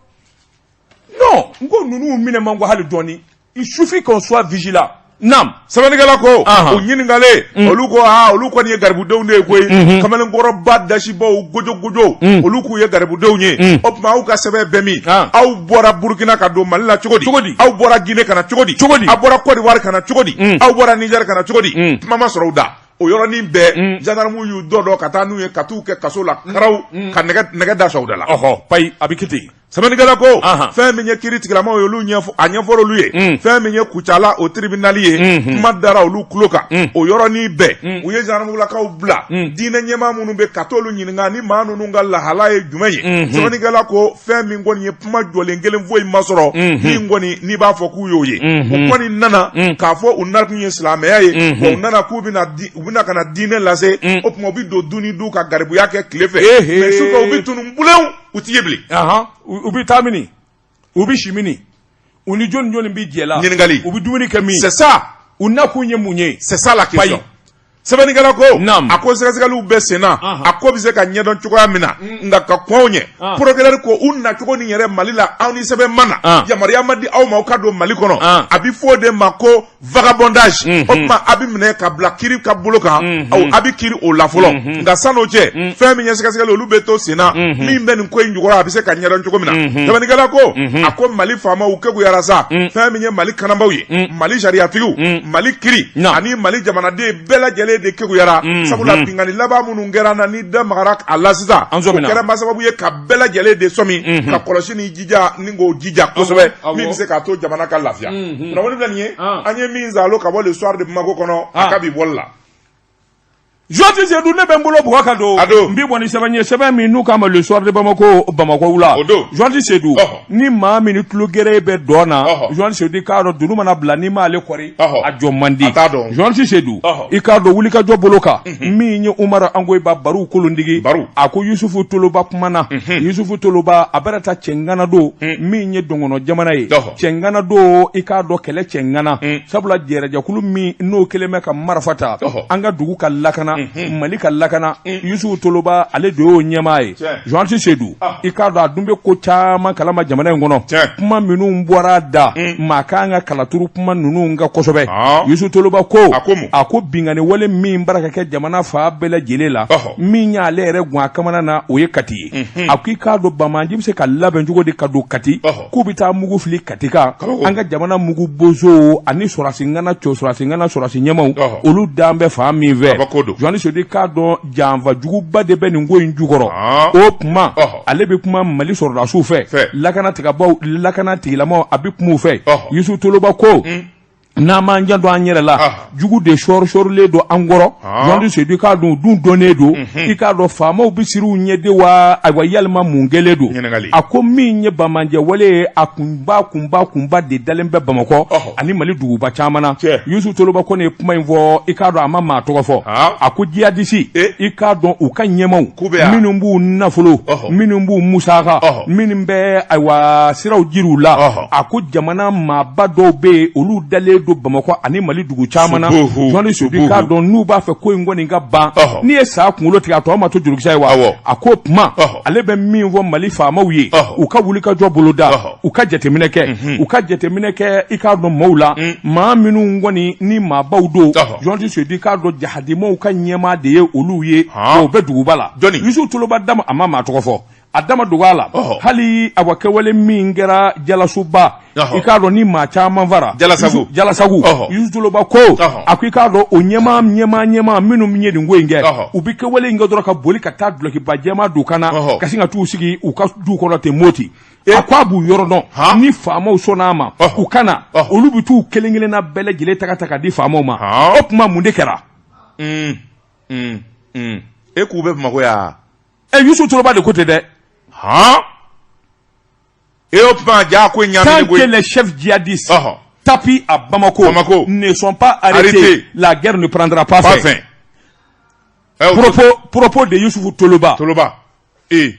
A: non, n ko ninnu minɛ man go hali dɔɔni. Il suffit qu'on soit vigilant. Naam.
B: Sɛbɛnnikɛla ko, u ɲininkalen, olu ko aa, olu kɔni ye garibudenw de ye koyi. Kamalenkɔrɔba dasibaw gojogojo, olu k'u ye garibudenw ye. O tuma aw ka sɛbɛn bɛ min? Aw bɔra Burukina ka don Mali la cogo di?
A: Cogo di?
B: Aw bɔra Guinée ka na cogo di?
A: Cogo di?
B: Aw bɔra Côte d'Ivoire ka na cogo di? Aw bɔra Niger ka na cogo di? Kuma ma sɔrɔ u da. O yɔrɔnin bɛɛ, gendarmew y'u dɔ dɔn ka taa n'u ye ka t'u kɛ kaso la karaw, ka nɛgɛ da u da la.
A: Ɔhɔ, payi, a bɛ kɛ ten.
B: Sɛbɛnnikɛla ko, fɛn min ye kiiri tigilamaw ye, olu ɲɛfɔ, a ɲɛfɔra olu ye. Fɛn min ye Kucala o tribunal ye, kuma dara olu tulo kan. O yɔrɔnin bɛɛ, u ye gendarmelakaw bila diinɛ ɲɛmaa minnu bɛ ka t'olu ɲininka ni maa ninnu ka lahala ye jumɛn ye. Sɛbɛnnikɛla ko, fɛn min kɔni ye kuma jɔlen kelen foyi ma sɔrɔ min kɔni n'i b'a fɔ k'u y'o ye. U kɔni nana k'a fɔ u nakun ye silamɛya ye, wa u nana k'u bɛna u bɛna ka na diinɛ lase. O tuma u bɛ don du ni du ka garibuya kɛ tile fɛ, mais sufɛ u bɛ tunun bulenw. U ti ye bilen.
A: U bɛ taa mini? U bɛ si mini? U ni jɔni jɔni bɛ jɛ la?
B: Ɲininkali.
A: U bɛ dumuni kɛ min?
B: C'est ça.
A: U nakun ye mun ye?
B: C'est ça la question. Sɛbɛnnikɛla ko,
A: Naam.
B: a ko sɛgɛsɛgɛliw bɛ sen na, a ko bɛ se ka ɲɛdɔn cogoya min na. Nka ka kɔn o ɲɛ, procureur ko u nacogo nin yɛrɛ Mali la, aw ni sɛbɛn ma na, yamaruya ma di aw ma aw ka don Mali kɔnɔ, a bɛ fɔ o de ma ko vagabondage. O tuma a bɛ minɛ ka bila kiri ka bolo kan, aw a bɛ kiri o la fɔlɔ. Nka san'o cɛ, fɛn min ye sɛgɛsɛgɛli, olu bɛ to sen na. Min bɛ nin ko in jukɔrɔ, a bɛ se ka ɲɛdɔn cogo min na. Sɛbɛnnikɛla ko, a ko Mali faamaw kekuyara sa, fɛn min ye Mali kanabaaw ye, Mali sariyatigiw, Mali kiri ani Mali jamanaden bɛɛ lajɛlen de kekuyara, sabula binkanni laban minnu kɛra na, ni da magara a la sisan, o kɛra ma sababu ye ka bɛɛ lajɛlen de sɔmi ka kɔlɔsi ni jija ni k'o jija kosɛbɛ, min bɛ se k'a to jamana ka lafiya. Kunnafoni filɛ nin ye, an ye min zalo ka bɔ Le Soir de Bamako kɔnɔ, a ka bi bɔli la.
A: Journaliste Seydou, ne bɛ n bolo bugɔ ka don.
B: A don.
A: N bɛ bɔ ni sɛbɛn ye, sɛbɛn min n'u k'a ma Le Soir de Bamako, Bamakɔ wula.
B: O don.
A: Journaliste Seydou, ni maa min ni tulo gere bɛ dɔn na, journaliste Seydou, i k'a dɔn dunun mana bila, n'i m'ale kɔri, a jɔ man di.
B: A t'a dɔn.
A: Journaliste Seydou, i k'a dɔn wulikajɔ bolo kan, min ye Umaru Angoyiba Baru Kolondigi,
B: Baru.
A: A ko Yusufu Toloba kumana. Yusufu Toloba, a bɛna taa cɛngana don, min ye dɔngɔnɔ jamana ye. Cɛngana don, i k'a dɔn kɛlɛ cɛngana, sabula jɛrɛjɛkulu min n'o kɛlen bɛ ka marifa ta, an ka dugu ka lakana, Mali ka lakana, Yusufu Toloba ale de y'o ɲɛmaa ye. Journaliste Seydou, i k'a dɔn a dun bɛ ko caman kalama jamana in kɔnɔ. Kuma minnu bɔra a da, maa kan ka kalaturu kuma ninnu kan kosɛbɛ. Yusufu Toloba ko, a ko binkanni wale min bara ka kɛ jamana fan bɛɛ lajɛlen la, min y'ale yɛrɛ gan a kamana na, o ye Kati ye. A ko i k'a dɔn banbaanci bɛ se ka labɛn cogo di ka don Kati, k'u bɛ taa mugu fili Kati kan? An ka jamana mugu bozo ani sɔrɔdasi ŋana, cɛ sɔrɔdasi ŋana, sɔrɔdasi ɲɛmaw, olu dan bɛ fan min fɛ. Journaliste Seydou, k'a dɔn janfa juguba de bɛ nin ko in jukɔrɔ. O tuma ale bɛ kuma Mali sɔrɔdasiw fɛ, lakana tigibaw, lakana tigilamaw, a bɛ kuma u fɛ. Yusufu Toloba ko n'an m'an janto an yɛrɛ la, jugu de sɔɔri sɔɔrilen don an kɔrɔ. Journaliste Seydou, k'a dɔn dun dɔnnen don, i k'a dɔn faamaw bɛ siran u ɲɛ de wa? Ayiwa, yalima mun kɛlen don? A ko min ye banbaanci wale ye, a kunba kunba kunba de dalen bɛ Bamakɔ ani Mali duguba caman na. Yusufu Toloba ko ne ye kuma in fɔ, i k'a dɔn a ma maa tɔgɔ fɔ. A ko jihadisi, i k'a dɔn u ka ɲɛmaw minnu b'u nafolo, minnu b'u musaka, minnu bɛ ayiwa siraw jiri u la, a ko jamana maaba dɔw bɛ yen, olu dalen don Bamakɔ ani Mali dugu caman na. Journaliste Seydou, k'a dɔn n'u b'a fɛ ko in kɔni ka ban, n'i ye sa kunkolo tigɛ, a tɔ ma to jurukisɛ ye wa? A ko kuma ale bɛ min fɔ Mali faamaw ye, u ka wulikajɔ boloda, u ka jateminɛ kɛ, u ka jateminɛ kɛ, i k'a dɔn maaw la, maa minnu kɔni ni maabaw don. Journaliste Seydou, k'a dɔn jahadimaw ka ɲɛmaa de ye olu ye, o bɛ duguba la. Yusufu Toloba dama, a ma maa tɔgɔ fɔ, a dama dogo a la. Hali awa kɛwale min kɛra Jalasoba, i k'a dɔn ni maa caman fara
B: Jalasagu,
A: Yusufu Toloba ko, a ko i k'a dɔn o ɲɛmaa ɲɛmaa ɲɛmaa minnu ye nin ko in kɛ, u bɛ kɛwale in kɛ dɔrɔn ka boli ka taa dulɔkiba jɛman don kan na, ka sin ka t'u sigi u ka du kɔnɔ ten Moti. A ko a b'u yɔrɔ dɔn, ni faamaw sɔnna a ma, u ka na, olu bɛ t'u kelen kelenna bɛɛ lajɛlen ta ka ta ka di faamaw ma. O tuma mun de kɛra?
B: E k'u bɛ Bamakɔ yan?
A: Ɛ, Yusufu Toloba de ko ten dɛ.
B: Han, e o tuma ja ko ɲaaminen
A: Tant que les chefs djihadistes tapis à Bamako,
B: Bamako
A: ne sont pas arrêtés,
B: arrêtés,
A: la guerre ne prendra pas
B: pas
A: fin.
B: Fin. Eh, o
A: Propos de Youssouf Toloba.
B: Toloba ee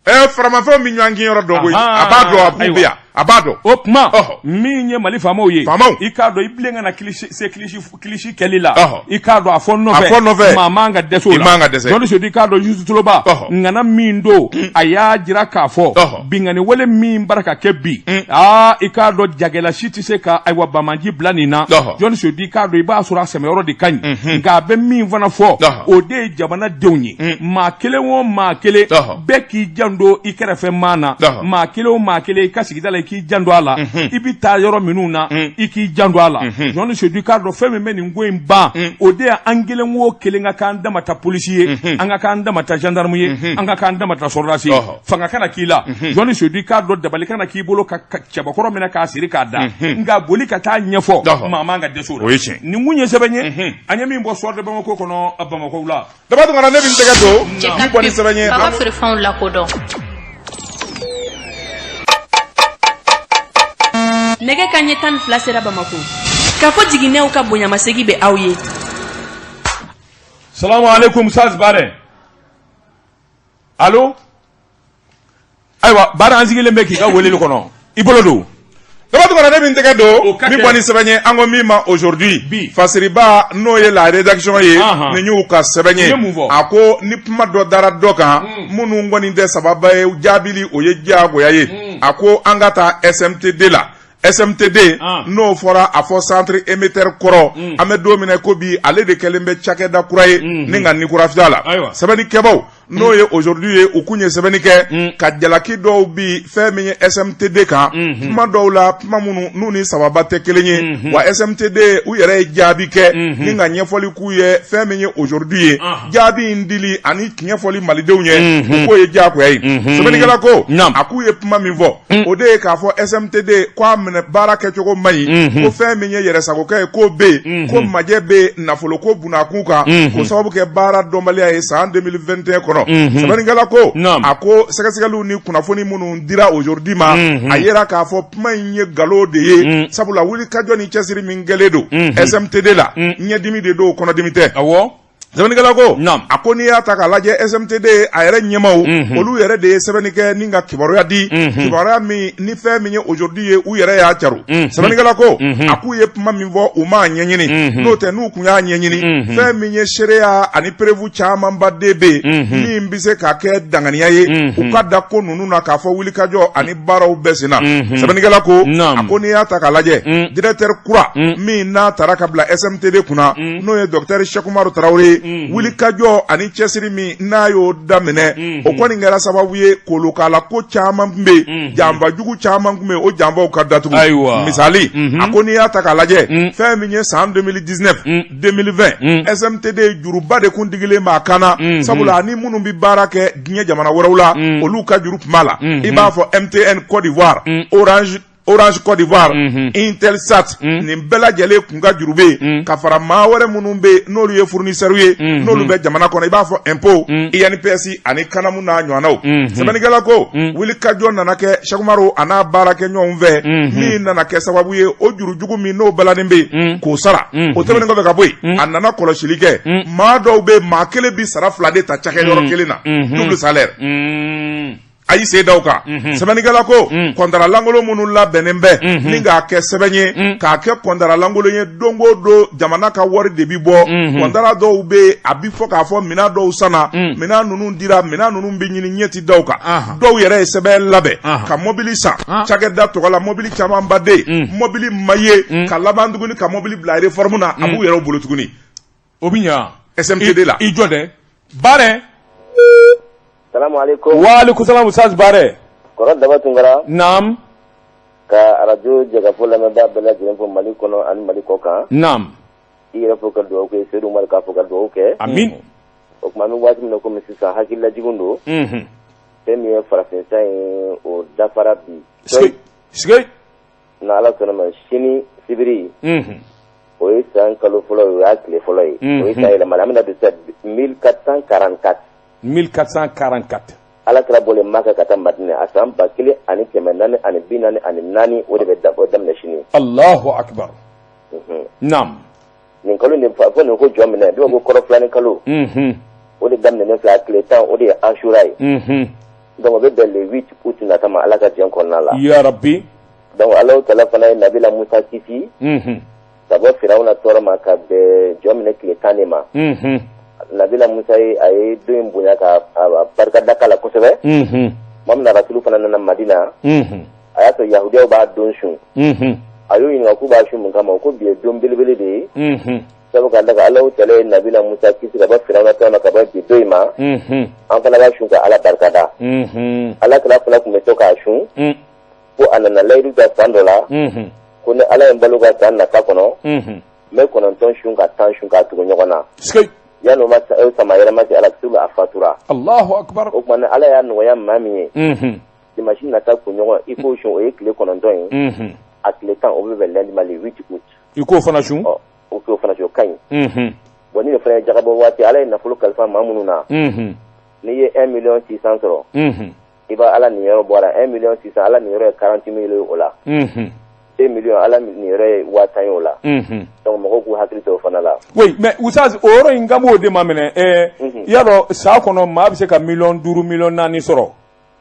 B: ɛ faramafɛnw bɛ ɲɔgɔn kin yɔrɔ dɔn koyi. A b'a dɔn, a b'u bɛ yan, a b'a dɔn.
A: O tuma min ye Mali faamaw ye,
B: faamaw,
A: i k'a dɔn i bilen ka na kilisi se kilisi kilisi kɛli la, i k'a dɔn a fɔ nɔfɛ,
B: a fɔ nɔfɛ,
A: maa man ka dɛsɛ o la,
B: i man ka dɛsɛ.
A: Jɔnni Sedu, i k'a dɔn Yusufu Toloba ŋana min don, a y'a jira k'a fɔ binkanni wale min bara ka kɛ bi, aa, i k'a dɔn jagɛla si tɛ se ka ayiwa banbaanci bila nin na. Jɔnni Sedu, i k'a dɔn i b'a sɔrɔ a sɛmɛyɔrɔ de ka ɲi, nka a bɛ min fana fɔ, o de ye jamanadenw ye, maa kelen o maa kelen bɛɛ k'i janto i kɛrɛfɛ maa na, maa kelen o maa kelen i ka sigida la, i k'i janto a la, i bɛ taa yɔrɔ minnu na, i k'i janto a la. Jɔnni Sedu, i k'a dɔn fɛn min bɛ nin ko in ban, o de ye an kelen o kelen ka k'an dama ta polisi ye, an ka k'an dama ta gendarme ye, an ka k'an dama ta sɔrɔdasi ye. Fanga kana k'i la, Jɔnni Sedu, i k'a dɔn dabali kana k'i bolo ka cɛbakɔrɔ minɛ k'a siri k'a da, nka boli ka taa ɲɛfɔ, maa man ka dɛsɛ o la.
B: O ye tiɲɛ.
A: Nin kun ye sɛbɛn ye an ye min bɔ Soir de Bamako kɔnɔ, Bamakɔ la.
B: Daba Tunkara, ne bɛ n tɛgɛ don
C: Cɛ
B: n bɔ ni sɛbɛn ye.
C: Ka feerefɛnw lakodɔn.
D: Nɛgɛ kanɲɛ 12 sera Bamako. K'a fɔ jiginɛw ka bonyamasegi bɛ aw ye.
A: Salamu aleykum, Saz Bare. Allo? Ayiwa, baara, an sigilen bɛ k'i ka weleli kɔnɔ, i bolo don.
B: Daba Tunkara, ne min tɛgɛ don
A: O ka
B: min
A: kɛ.
B: bɔ ni sɛbɛn ye, an ko min ma Aujourd'hui.
A: Bi.
B: Fasiriba, n'o ye la rédaction ye, ni y'u ka sɛbɛn
A: U ye
B: ye,
A: mun fɔ?
B: A ko ni kuma dɔ dara dɔ kan, minnu kɔni tɛ sababa ye, jaabili o ye diyagoya ye. A ko an ka taa SMTD la. SMTD, n'o fɔra, a fɔ centre émetteur kɔrɔ. An bɛ don min na ko bi, ale de kɛlen bɛ cakɛda kura ye ni ka nikurafiya la. Sɛbɛnnikɛbaw, n'o ye Aujourd'hui ye, u kun ye sɛbɛnni kɛ ka jalaki dɔw bi fɛn min ye SMTD kan, kuma dɔw la, kuma minnu n'u ni sababa tɛ kelen ye. Wa SMTD, u yɛrɛ ye jaabi kɛ ni ka ɲɛfɔli k'u ye. Fɛn min ye Aujourd'hui ye, jaabi in dili ani tiɲɛ fɔli malidenw ye, u k'o ye diyagoya ye. Sɛbɛnnikɛla ko a k'u ye kuma min fɔ, o de ye k'a fɔ SMTD ko a minɛ baara kɛcogo man ɲi, ko fɛn min ye yɛrɛsagokɛ ye, k'o bɛ yen, ko majɛ bɛ yen nafolo ko bunakun kan, k'o sababu kɛ baara dɔnbaliya ye san 2021 kɔnɔ. Sɛbɛnnikɛla ko, a ko sɛgɛsɛgɛliw ni kunnafoni minnu dira Aujourd'hui ma, a yera k'a fɔ kuma in ye nkalon de ye, sabula wulikajɔ ni cɛsiri min kɛlen don SMTD la, ɲɛdimi de don, kɔnɔdimi tɛ. Sɛbɛnnikɛla ko, a ko n'i y'a ta k'a lajɛ, SMTD a yɛrɛ ɲɛmaw, olu yɛrɛ de ye sɛbɛnni kɛ ni ka kibaruya di, kibaruya min ni fɛn min ye Aujourd'hui ye, u yɛrɛ y'a caro. Sɛbɛnnikɛla ko, a k'u ye kuma min fɔ, u m'a ɲɛɲini. N'o tɛ, n'u kun y'a ɲɛɲini, fɛn min ye seereya ani preuve camanba de bɛ yen min bɛ se ka kɛ danganiya ye u ka da ko ninnu na, k'a fɔ wulikajɔ ani baaraw bɛɛ sen na. Sɛbɛnnikɛla ko, a ko n'i y'a ta k'a lajɛ, directeur kura min n'a taara ka bila SMTD kunna, n'o ye docteur Cheick Umaru Tarawele, wulikajɔ ani cɛsiri min n'a y'o daminɛ, o kɔni kɛra sababu ye kolokala ko caman tun bɛ yen, janfajugu caman tun bɛ yen, o janfaw ka datugu. Misali, a ko n'i y'a ta k'a lajɛ, fɛn min ye san 2019, 2020, SMTD juruba de kun digilen b'a kan na, sabula ani minnu bɛ baara kɛ diɲɛ jamana wɛrɛw la, olu ka juru tun b'a la, i b'a fɔ MTN Côte d'Ivoire, Orange Côte d'Ivoire, Intelsat, nin bɛɛ lajɛlen kun ka juru bɛ yen, ka fara maa wɛrɛ minnu bɛ yen n'olu ye fournisseurs ye, n'olu bɛ jamana kɔnɔ, i b'a fɔ impôt, INPS ani CANAM n'a ɲɔgɔnnaw. Sɛbɛnnikɛla ko wulikajɔ nana kɛ Cheick Umaru a n'a baarakɛ ɲɔgɔn fɛ, min nana kɛ sababu ye o jurujugu min n'o balannen bɛ yen, k'o sara. O tɛmɛnen kɔfɛ ka bɔ yen, a nana kɔlɔsili kɛ, maa dɔw bɛ yen, maa kelen bi sara fila de ta cakɛyɔrɔ kelen na, double salaire. A y'i sen da o kan. Sɛbɛnnikɛla ko kɔntara lankolon minnu labɛnnen bɛ ni k'a kɛ sɛbɛn ye, k'a kɛ kɔntara lankolon ye, don o don jamana ka wari de bi bɔ. Kɔntara dɔw bɛ yen, a bi fɔ k'a fɔ minɛn dɔw sanna, minɛn ninnu dira, minɛn ninnu bɛ ɲini, ɲɛ ti da o kan. Dɔw yɛrɛ ye sɛbɛn labɛn ka mɔbili san cakɛda tɔgɔ la, mɔbili camanba de yen, mɔbili ma ye, ka laban tuguni ka mɔbili bila réforme na, a b'u yɛrɛw bolo tuguni.
A: O bɛ ɲa.
B: SMTD la.
A: I jɔ dɛ, Baarɛ.
E: Salamu aleykum.
A: Waaleykum salam, Ustaz Baarɛ.
E: Kɔrɔ Daba Tunkara.
A: Naam.
E: Ka arajo jɛkafo lamɛnbaa bɛɛ lajɛlen fo Mali kɔnɔ ani Mali kɔ kan.
A: Naam.
E: I yɛrɛ fo ka dugawu kɛ, Seydou Umaru k'a fo ka dugawu kɛ.
A: Amin.
E: O tuma, an bɛ waati min na komi sisan, hakililajigin don. Fɛn min ye farafin san ye, o dafara bi.
A: Sike sike.
E: Na Ala sɔnna ma, sini sibiri, o ye san kalo fɔlɔ ye, o y'a tile fɔlɔ ye. O ye san yɛlɛma, an bɛna don sisan 1444.
A: 1444.
E: Ala kira bɔlen Maka ka taa Madinɛ, a san 1444, o de bɛ daminɛ sini.
A: Allahu akbar. Naam.
E: Nin kalo nin fɔ nin ko jɔ minɛ, dɔw ko kɔrɔ filanin kalo. O de daminɛnen filɛ, a tile 10, o de ye Asura ye. Donc o bɛ bɛn le 8 août nata ma, Ala ka diɲɛ kɔnɔna la.
A: Ya Rabbi.
E: Donc Alahu Taala fana ye Nabila Musa kisi ka bɔ Firawuna tɔɔrɔ ma, ka bɛn jɔ minɛ tile 10 de ma. Nabila Musa ye, a ye don in bonya ka barika da la kosɛbɛ. Tuma min na Rasulu fana nana Madina, a y'a sɔrɔ yahudiyaw b'a don sun. A y'o ɲininka k'u b'a sun mun kama, ko bi ye don belebele de ye. Sabu ka da kan Alahu Taala ye Nabila Musa kisi ka bɔ Firawuna tɔɔrɔ ma, ka bɔ bi don in ma. An fana b'a sun ka Ala barika da. Ala kira fana tun bɛ to k'a sun. Ko a nana layidu ta san dɔ la. Ko ni Ala ye n balo ka san nata kɔnɔ, n bɛ 9 sun ka 10 sun k'a tugu ɲɔgɔn na. Yanni o ma sama yɛlɛma cɛ, Ala a fatura.
A: Allahu akbar.
E: O tuma ni Ala y'a nɔgɔya maa min ye, dimanche nata kunɲɔgɔn, i k'o sun, o ye tile 9 ye. A tile 10, o bɛ bɛn lundi ma, le 8 août.
A: I k'o fana sun.
E: Ɔ, o k'o fana sun, o ka ɲi. Bon, ni nin fana ye jagabɔ waati, Ala ye nafolo kalifa maa minnu na, n'i ye 1 million 600 sɔrɔ, i b'a Ala niyɔrɔ bɔ a la. 1 million 600, Ala niyɔrɔ ye 40 mille ye o la. 2 millions, Ala niyɔrɔ ye 10 000 ye o la. Donc mɔgɔw k'u hakili to o fana la.
A: Oui, mais Oustaz, o yɔrɔ in kan b'o de ma minɛ. I y'a dɔn, san kɔnɔ, maa bɛ se ka miliyɔn 5, miliyɔn 4 sɔrɔ.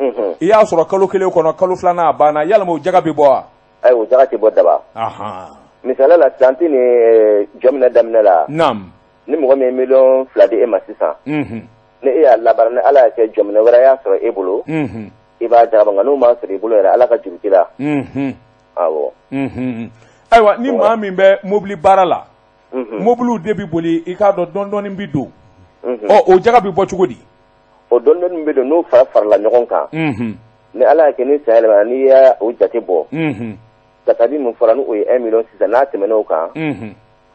A: I y'a sɔrɔ kalo kelen kɔnɔ, kalo filanan a banna, yalima o jaga bɛ bɔ wa?
E: Ayi, o jaga tɛ bɔ daba. Misaliya la, sisan tɛ nin jɔminɛ daminɛ la. Ni mɔgɔ min ye miliyɔn 2 di e ma sisan, ni e y'a labaara, ni Ala y'a kɛ jɔminɛ wɛrɛ y'a sɔrɔ e bolo, i b'a jaga bɔ. Nka n'o m'a sɔrɔ i bolo yɛrɛ, Ala ka juru t'i la. Awɔ.
A: Ayiwa, ni maa min bɛ mobili baara la, mobiliw de bɛ boli, i k'a dɔn dɔɔni dɔɔni bɛ don, ɔ o jaga bɛ bɔ cogo di?
E: O dɔɔni dɔɔni bɛ don, n'o fara farala ɲɔgɔn kan, ni Ala y'a kɛ ni san yɛlɛmana, n'i y'a o jate bɔ, kasabi min fɔra, n'o ye 1 million sisan, n'a tɛmɛn'o kan,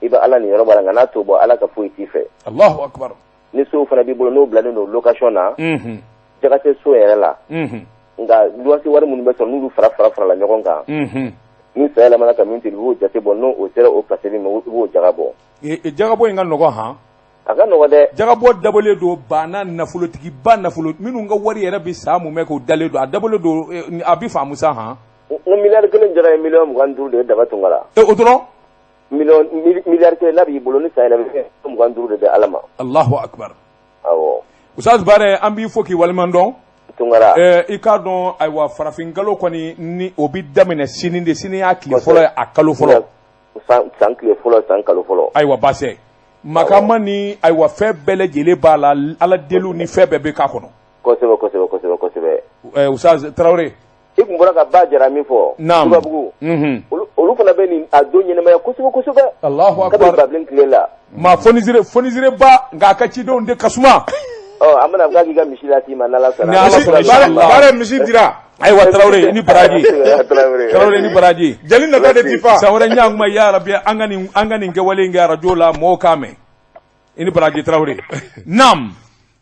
E: i bɛ Ala niyɔrɔ b'a la. Nka n'a t'o bɔ, Ala ka foyi t'i fɛ.
A: Allahu akbar.
E: Ni sow fana b'i bolo, n'o bilalen don location na, jaga tɛ so yɛrɛ la, nka luwanse wari minnu bɛ sɔrɔ, n'olu fara fara farala ɲɔgɔn kan, ni san yɛlɛmana ka min to, i b'o jate bɔ. N'o o sera o kasabi ma, i b'o jaga bɔ.
A: Jagabɔ in ka nɔgɔn han?
E: A ka nɔgɔn dɛ.
A: Jagabɔ dabɔlen don baana nafolotigiba, nafolo minnu ka wari yɛrɛ bɛ san mun bɛ k'o dalen don, a dabɔlen don, a bɛ faamu sa han.
E: N ko miliyari 1 jaga ye miliyɔn 25 de ye, Daba Tunkara.
A: O dɔrɔn?
E: Miliyari 1 n'a b'i bolo, ni san yɛlɛma, 25 de bɛ Ala ma.
A: Allahu akbar.
E: Awɔ.
A: Ustaz Bare, an b'i fo k'i waleɲuman dɔn.
E: Tunkara.
A: I k'a dɔn, ayiwa, farafinkalo kɔni ni o bɛ daminɛ sini de, sini y'a tile fɔlɔ ye, a kalo fɔlɔ.
E: San tile fɔlɔ, san kalo fɔlɔ.
A: Ayiwa, baasi makama ni, ayiwa, fɛn bɛɛ lajɛlen b'a la, Ala deliw ni fɛn bɛɛ bɛ k'a kɔnɔ.
E: Kosɛbɛ, kosɛbɛ, kosɛbɛ, kosɛbɛ.
A: Ustaz Tarawele.
E: I tun bɔra ka ba jara min fɔ. Tubabugu. Olu fana bɛ nin a don ɲɛnamaya kosɛbɛ kosɛbɛ.
A: Allahu akbar.
E: Kabini Babilen tile la.
A: Maa fonisire, fonisire ba, nka a ka cidenw de ka suma.
E: Ɔ, an bɛna k'a k'i ka misi lase i ma, n'Ala sɔnna.
A: Ni Ala sɔnna, inchallah.
B: Baara misi dira.
A: Ayiwa, Tarawele ni baraji. Tarawele ni baraji.
B: Jeli nata de ti fa.
A: San wɛrɛ ɲakuma, ya rabi, an ka nin kɛwale in kɛ arajo la, mɔgɔw k'a mɛn. I ni baraji, Tarawele. Naam.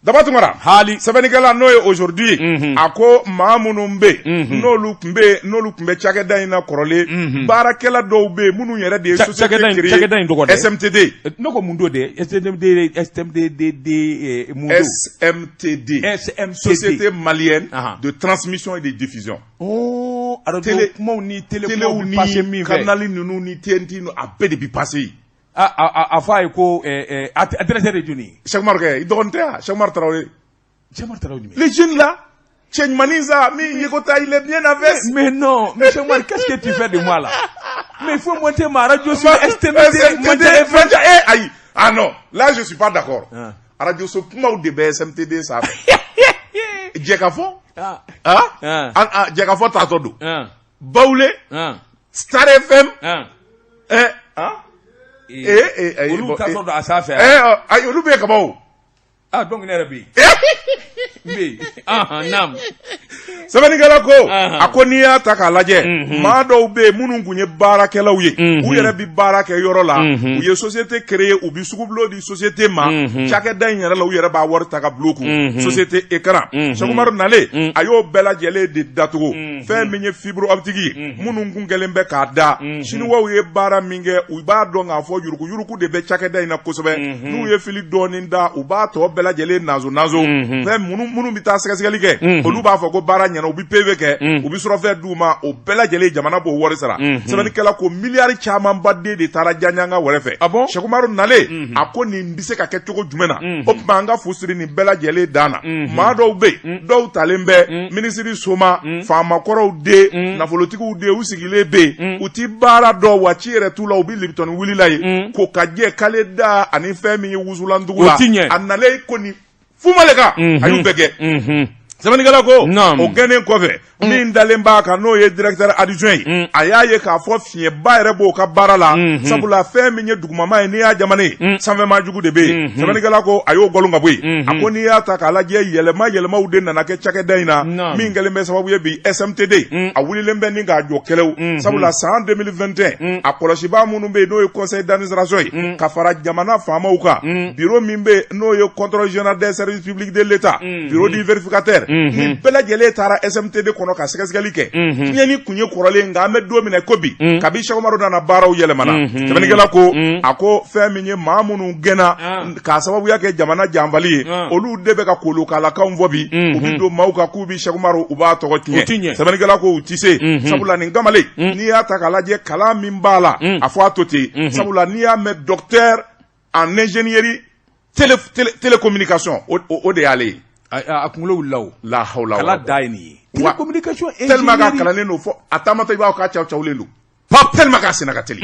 B: Daba Tunkara.
A: Hali.
B: Sɛbɛnnikɛla n'o ye Aujourd'hui, a ko maa minnu bɛ yen, n'olu tun bɛ cakɛda in na kɔrɔlen, baarakɛla dɔw bɛ yen minnu yɛrɛ de ye société créée.
A: Cakɛda in tɔgɔ dɛ?
B: SMTD.
A: Ne ko mun don dɛ? SMTD, SMTD, mun don?
B: SMTD.
A: SMTD.
B: Société malienne de transmission et de diffusion.
A: Oh, arajo kumaw ni télé kumaw bɛ passer min
B: ni
A: fɛ.
B: Canal ninnu ni TNT ninnu, a bɛɛ de bɛ passer yen.
A: A fɔ a ye ko a directeur de jɔnni ye?
B: Cheikh Umar kɛ, i dɔgɔnin tɛ yan, Cheikh Umar Traoré.
A: Cheikh Umar Traoré jumɛn?
B: Les jeunes là, cɛ ɲumanin sa, min ye ko ta, il est bien en veste.
A: Mais non, mais Cheikh Umar, qu'est-ce que tu fais de moi là? Mais il faut monter ma radio sur STMD,
B: SMTD, eh, ayi. Ah non, là je suis pas d'accord.
A: Ah.
B: Radio so kumaw de bɛ SMTD sanfɛ. Jɛkafɔ?
A: Ah.
B: Ah? Ah, Jɛkafɔ taatɔ don.
A: Ah.
B: Bawule,
A: Ah.
B: Star FM,
A: Ah.
B: eh, ah? Eh, eh,
A: Olu
B: bon,
A: taatɔ don a sanfɛ.
B: Eh, ayi, olu bɛ yen kaban o.
A: Ah, donc ne yɛrɛ bɛ yen. N bɛ yen. Ah, naam.
B: Sɛbɛnnikɛla ko, a ko n'i y'a ta k'a lajɛ, maa dɔw bɛ yen minnu tun ye baarakɛlaw ye, u yɛrɛ bɛ baara kɛ yɔrɔ la, u ye société créer, u bɛ sugubulon di société ma, cakɛda in yɛrɛ la, u yɛrɛ b'a wari ta ka bila u kun, société écran. Cheikh Umaru nalen, a y'o bɛɛ lajɛlen de datugu. Fɛn min ye fibre optique ye, minnu kun kɛlen bɛ k'a da, Chinois ye baara min kɛ, u b'a dɔn k'a fɔ yuruguyurugu de bɛ cakɛda in na kosɛbɛ. N'u ye fili dɔɔnin da, u b'a tɔ bɛɛ lajɛlen nazo nazo. Fɛn minnu bɛ taa sɛgɛsɛgɛli kɛ, olu b'a fɔ ko baara ɲɛna, u bɛ PV kɛ, u bɛ surafɛn d'u ma, o bɛɛ lajɛlen jamana b'o wari sara. Sɛbɛnnikɛla ko miliyari camanba den de taara jaɲanga wɛrɛ fɛ.
A: Ah bon?
B: Cheikh Umaru nalen, a ko nin bɛ se ka kɛ cogo jumɛn na? O tuma an ka fu siri nin bɛɛ lajɛlen dan na. Maa dɔw bɛ yen, dɔw talen bɛ minisiri soma, faamakɔrɔw den, nafolotigiw den, u sigilen bɛ yen, u ti baara dɔn wa ci yɛrɛ t'u la, u bɛ Lipton wuli la yen ko ka jɛ kale da ani fɛn min ye wusulandugu la.
A: O ti ɲɛ.
B: A nalen ko nin fumale kan, a y'u bɛɛ kɛ. Sɛbɛnnikɛla ko o gɛnnen kɔfɛ, min dalen b'a kan, n'o ye directeur adjoint ye, a y'a ye k'a fɔ fiɲɛba yɛrɛ b'o ka baara la, sabula fɛn min ye dugumama ye, n'i y'a jamana ye, sanfɛma jugu de bɛ yen. Sɛbɛnnikɛla ko a y'o gɔlon ka bɔ yen. A ko n'i y'a ta k'a lajɛ, yɛlɛma yɛlɛmaw de nana kɛ cakɛda in na, min kɛlen bɛ sababu ye bi SMTD a wulilen bɛ ni k'a jɔ kɛlɛw, sabula san 2021 a kɔlɔsibaa minnu bɛ yen, n'o ye conseil d'administration ye, ka fara jamana faamaw kan, bureau min bɛ yen, n'o ye contrôle général des services publics de l'État, bureau du vérificateur, nin bɛɛ lajɛlen taara SMTD kɔnɔ ka sɛgɛsɛgɛli kɛ. Tiɲɛni kun ye kɔrɔlen, nka an bɛ don min na ko bi, kabi Cheikh Umaru nana, baaraw yɛlɛmana. Sɛbɛnnikɛla ko, a ko fɛn min ye maa minnu gɛnna k'a sababuya kɛ jamana janfali ye, olu de bɛ ka kolokalakaw fɔ bi, u bɛ don maaw kan k'u bɛ Cheikh Umaru, u b'a tɔgɔ tiɲɛ. Sɛbɛnnikɛla ko u tɛ se, sabula nin kamalen, n'i y'a ta k'a lajɛ, kalan min b'a la, a fɔ a to ten, sabula n'i y'a mɛn docteur en ingénierie télécommunication, o de y'ale ye.
A: A kunkolo wulila o.
B: La hawla.
A: Kala da ye nin ye. Télécommunication
B: tellement k'a kalannen don fo a taamatɔ i b'a fɔ k'a caw cawlen don. Pap tellement k'a senna ka teli.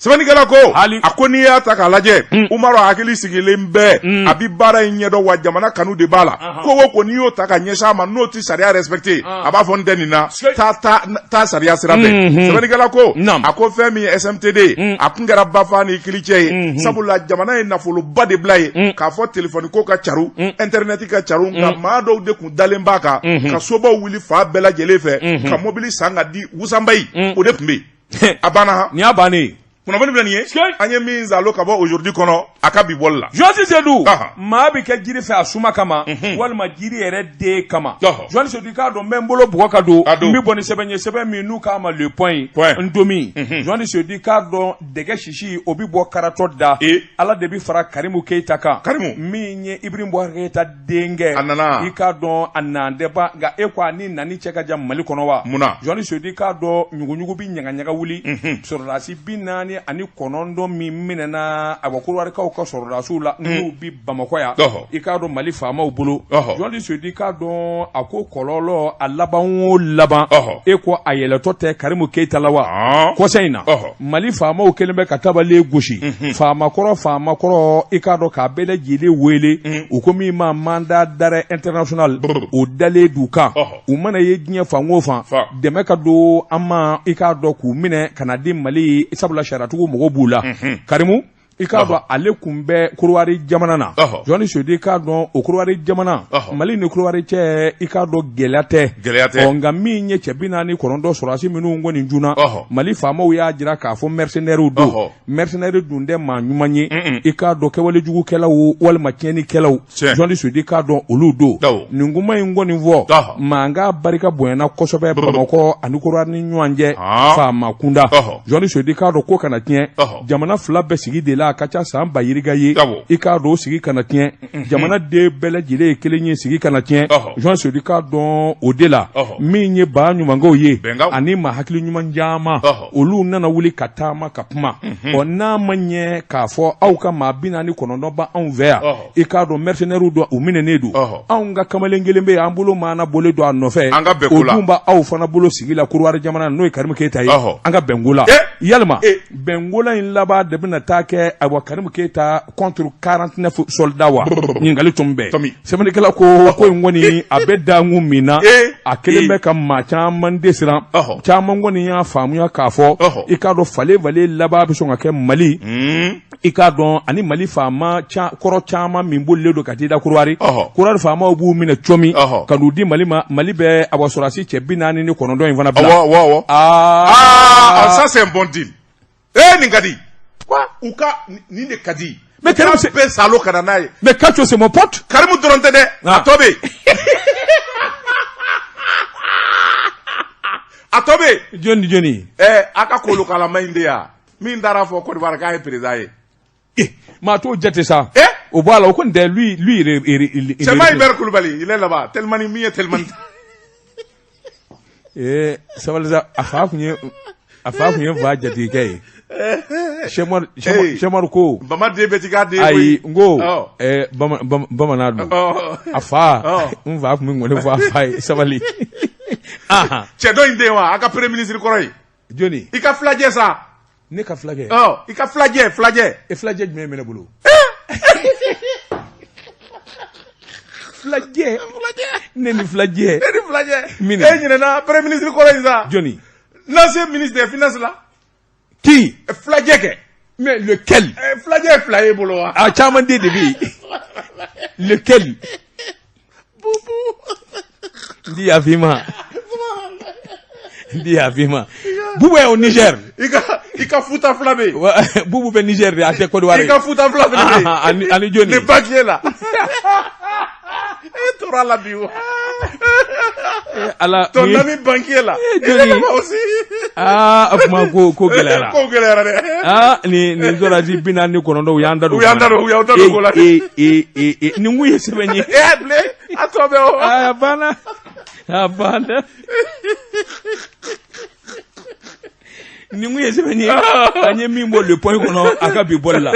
B: Sɛbɛnnikɛla ko a ko n'i y'a ta k'a lajɛ Umaru hakili sigilen bɛ a bɛ baara in ɲɛdɔn wa jamana kanu de b'a la ko o ko n'i y'o ta ka ɲɛsin a ma n'o tɛ sariya respecté a b'a fɔ n tɛ nin na taa taa taa sariya sira fɛ. Sɛbɛnnikɛla ko a ko fɛn min ye SMTD a kun kɛra bafa ni kilicɛ ye sabula jamana ye nafoloba de bila yen k'a fɔ telefɔni ko ka caru internet ka caru nka maa dɔw de kun dalen b'a kan ka sobaw wuli fan bɛɛ lajɛlen fɛ ka mobili san ka di wusanbayi o de tun bɛ yen. A banna.
A: Nin y'a bannen ye.
B: Kunnafoni filɛ nin ye, an ye min zalo ka bɔ Aujourd'hui kɔnɔ a ka bi bɔli la.
A: Journaliste Seydou, maa bɛ kɛ jiri fɛ a suma kama, walima jiri yɛrɛ den kama. Journaliste Seydou, i k'a dɔn n bɛ n bolo bugɔ ka don, n bɛ bɔ ni sɛbɛn ye, sɛbɛn min n'u k'a ma Le Point, Ntomi. Journaliste Seydou, i k'a dɔn dɛgɛ sisi o bɛ bɔ karatɔ da, Ala de bɛ fara Karimu Keyita kan,
B: Karimu,
A: min ye Ibrahim Boubacar Keyita denkɛ
B: a nana
A: i k'a dɔn a nan tɛ ban nka e ko a ni nani cɛ ka jan Mali kɔnɔ wa
B: munna
A: Journaliste Seydou i k'a dɔn ɲuguɲugu bɛ ɲagaɲaga wuli sɔrɔdasi 49 min minɛna awa Kɔdiwarikaw ka sɔrɔdasiw la n'u bi Bamakɔ yan i k'a dɔn Mali faamaw bolo Journaliste Seydou i k'a dɔn a ko kɔlɔlɔ a laban o laban e ko a yɛlɛtɔ tɛ Karimu Keyita la wa kɔsa in na Mali faamaw kɛlen bɛ ka tabale gosi faamakɔrɔ faamakɔrɔ i k'a dɔn k'a bɛɛ lajɛlen wele u ko min ma mandat d'arrêt international o dalen d'u kan u mana ye diɲɛ fan o fan dɛmɛ ka don an ma i k'a dɔn k'u minɛ ka na di Mali sabula sariyatigiw mɔgɔw b'u la Karimu i k'a dɔn ale kun bɛ Korowari jamana na Journaliste Seydou i k'a dɔn o Korowari jamana Mali ni Korowari cɛ i k'a dɔn gɛlɛya tɛ
B: gɛlɛya tɛ
A: nka min ye cɛ 49 sɔrɔdasi minnu kɔni cunna Mali faamaw y'a jira k'a fɔ mercenaires don mercenaire dun tɛ maa ɲuman ye i k'a dɔn kɛwalejugukɛlaw walima tiɲɛnikɛlaw Journaliste Seydou i k'a dɔn olu don nin kuma in kɔni fɔ mankan barika bonyana kosɛbɛ Bamakɔ ani Korowari ni ɲɔgɔn cɛ faama kunda Journaliste Seydou i k'a dɔn ko kana tiɲɛ jamana fila bɛɛ sigi de la a ka ca san ba yirika ye i k'a dɔn sigi kana tiɲɛ jamana den bɛɛ lajɛlen ye kelen ye sigi kana tiɲɛ Journaliste Seydou i k'a dɔn o de la min ye ba ɲumankaw ye ani maa hakili ɲuman caman olu nana wuli ka taama ka kuma ɔ n'a ma ɲɛ k'a fɔ aw ka maa 49 b'anw fɛ yan i k'a dɔn mercenaires don u minɛnen don anw ka kamalen kelen bɛ yen an bolo maana bolo don a nɔfɛ
B: an ka bɛn ko la
A: o dun b'aw fana bolo sigi la Korowari jamana n'o ye Karimu Keyita ye an ka bɛn ko la yalima bɛnko la in laban de bɛna taa kɛ ayiwa Karimu Keyita contre 49 soldats wa ɲininkali tun bɛ sɛbɛnnikɛla ko ko in kɔni a bɛ dankun min na a kelen bɛ ka maa caman de siran caman kɔni y'a faamuya k'a fɔ i k'a dɔn fale vale laban bɛ sɔn ka kɛ Mali i k'a dɔn ani Mali faama kɔrɔ caman min bolilen don ka t'i da Korowari Korowari faamaw b'u minɛ comi ka n'u di Mali ma Mali bɛ awa sɔrɔdasi cɛ 49 in fana
B: bila aa ça c'est un bon deal ee nin ka di u ka nin de ka di
A: mais Karimu
B: bɛɛ salo ka na n'a ye
A: mais Kaco c'est mon pote
B: Karimu dɔrɔn tɛ dɛ a tɔ bɛ yen a tɔ bɛ
A: yen jɔni jɔni
B: ɛɛ a ka kolokalama in de yan min taara fɔ Côte d'Ivoire k'a ye président ye.
A: Eh, maa t'o jate sa. Eh? O bɔ a la o kɔni tɛ lui lui
B: il c'est pas Hubert Coulibaly il est là-bas Telimani min ye Telimani.
A: Eh, sabali sa a fa kun ye a fa kun ye n fa jatigikɛ ye. Sɛmaru ko.
B: Bama den bɛɛ t'i k'a den
A: ye koyi. Ayi n ko ɛɛ bamanan don. A fa n fa kun bɛ ŋɔni fɔ a fa ye sabali.
B: Cɛ dɔ in den wa a ka premier ministre kɔrɔ ye.
A: Jɔni
B: i ka filajɛ sa
A: ne ka filakɛ
B: i ka filajɛ filajɛ
A: e filajɛ jumɛn bɛ ne bolo filajɛ ne ni filajɛ
B: ne ni filajɛ min e ɲinɛna premier ministre kɔrɔ in sa
A: jɔni
B: l'ancien ministre des finances la
A: qui
B: filajɛ kɛ
A: mais lequel
B: filajɛ fila ye bolo wa
A: a caman den de bɛ yen lequel
B: Bubu
A: n ti yafa i ma n ti yafa i ma Bubu est au Niger
B: i ka i ka futa fila bɛ
A: yen Bubu bɛ Niger de a tɛ Côte d'Ivoire
B: i ka futa fila fana bɛ yen
A: ani jɔni
B: ne banquier la e tora la bi wa
A: Ala
B: ton ami banquier la
A: jɔni
B: aussi
A: aa a kuma ko ko gɛlɛyara
B: ko gɛlɛyara dɛ
A: aa nin nin sɔrɔdasi 49 u y'an da don
B: u y'an da don u y'an da don ko la
A: e e e e nin kun ye sɛbɛn ye
B: e a bilen a tɔ bɛ o
A: a banna a banna nin kun ye sɛbɛn ye an ye min bɔ Le Point kɔnɔ a ka bi bɔli la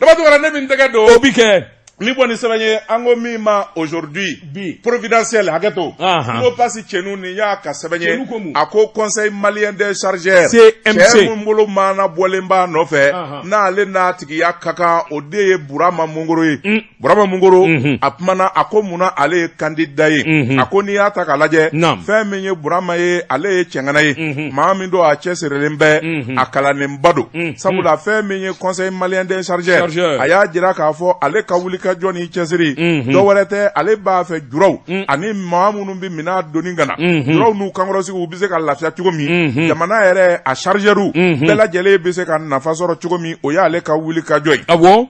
B: Daba Tunkara ne bɛ n tɛgɛ don
A: o bi kɛ
B: N bɔ ni sɛbɛn ye an ko min ma aujourd'hui
A: Bi.
B: Providentiel hakɛ to
A: Ahan.
B: n ko pasi cɛnu nin y'a ka sɛbɛn
A: Cɛnu
B: ye
A: ko mun?
B: a ko conseil malien des chargeurs
A: CMC.
B: cɛ mun bolo maana bɔlen b'a nɔfɛ
A: Ahan.
B: n'ale n'a tigiya ka kan o de ye Burama Mungoro ye Burama Mungoro a kumana a ko munna ale ye candidat ye a ko n'i y'a ta k'a lajɛ
A: Naam.
B: fɛn min ye Burama ye ale ye cɛŋana ye maa min don a cɛsirilen bɛ a kalannenba don sabula fɛn min ye conseil malien des chargeurs
A: Chargeurs.
B: a y'a jira k'a fɔ ale ka wulikajɔ ni cɛsiri dɔ wɛrɛ tɛ ale b'a fɛ juraw ani maa minnu bɛ minɛn doni ka na juraw n'u kankɔrɔsigiw bɛ se ka lafiya cogo min jamana yɛrɛ a chargeurs bɛɛ lajɛlen bɛ se ka nafa sɔrɔ cogo min o y'ale ka wulikajɔ ye
A: awɔ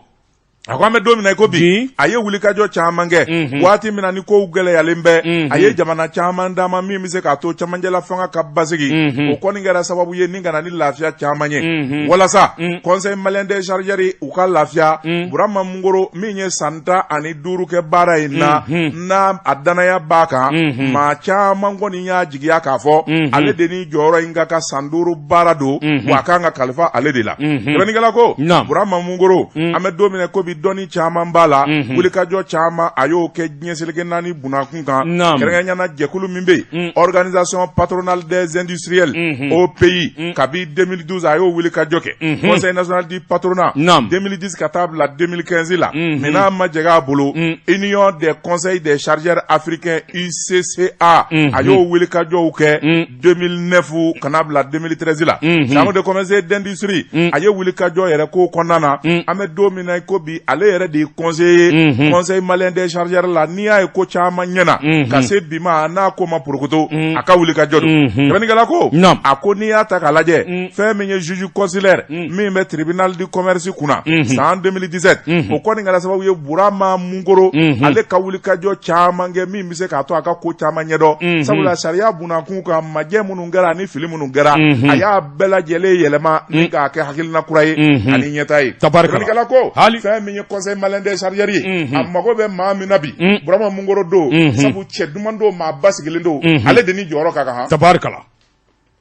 B: a ko an bɛ don min na i ko bi
A: Bi.
B: a ye wulikajɔ caman kɛ waati min na ni kow gɛlɛyalen bɛ a ye jamana caman d'a ma min bɛ se k'a to camancɛla fanga ka basigi o kɔni kɛra sababu ye ni ka na ni lafiya caman ye walasa conseil malien des chargeurs u ka lafiya Burama Mungoro min ye san 15 kɛ baara in na n'a a danaya b'a kan maa caman kɔni y'a jigiya k'a fɔ ale de ni jɔyɔrɔ in ka kan san 5 baara don wa a kan ka kalifa ale de la sɛbɛnnikɛla ko
A: Naam.
B: Burama Mungoro an bɛ don min na ko bi dɔnni caman b'a la wulikajɔ caman a y'o kɛ diɲɛ seleke naani bunakun kan
A: Naam.
B: kɛrɛnkɛrɛnnenya la jɛkulu min bɛ yen organisation patronale des industriels OPI kabi 2012 a y'o wulikajɔ kɛ conseil national du patronat
A: Naam.
B: 2010 ka taa bila 2015 la mais n'a ma jɛgɛ a bolo union des conseils des chargeurs africains UCCA a y'o wulikajɔw kɛ 2009 ka n'a bila 2013 la chambre de commerce et d'industrie a ye wulikajɔ yɛrɛ ko kɔnɔna na an bɛ don min na i ko bi ale yɛrɛ de ye conseiller ye conseil malien des chargeurs la n'i y'a ye ko caman ɲɛna ka se bi ma n'a ko ma porokoto a ka wulikajɔ don sɛbɛnnikɛla ko
A: Naam.
B: a ko n'i y'a ta k'a lajɛ fɛn min ye juge consulaire min bɛ tribunal du commerce kunna san 2017 o kɔni kɛra sababu ye Burama Mungoro ale ka wulikajɔ caman kɛ min bɛ se k'a to a ka ko caman ɲɛdɔn sabula sariya bunakun kan majɛ minnu kɛra ani fili minnu kɛra a y'a bɛɛ lajɛlen yɛlɛma ni k'a kɛ hakilina kura ye ani ɲɛtaa ye
A: Tabarikala.
B: sɛbɛnnikɛla ko
A: Hali.
B: fɛn min ye conseil malien des chargeurs ye a mago bɛ maa min na bi Burama Mungoro don sabu cɛ duman don maa basigilen don ale de ni jɔyɔrɔ ka kan han.
A: tabarikala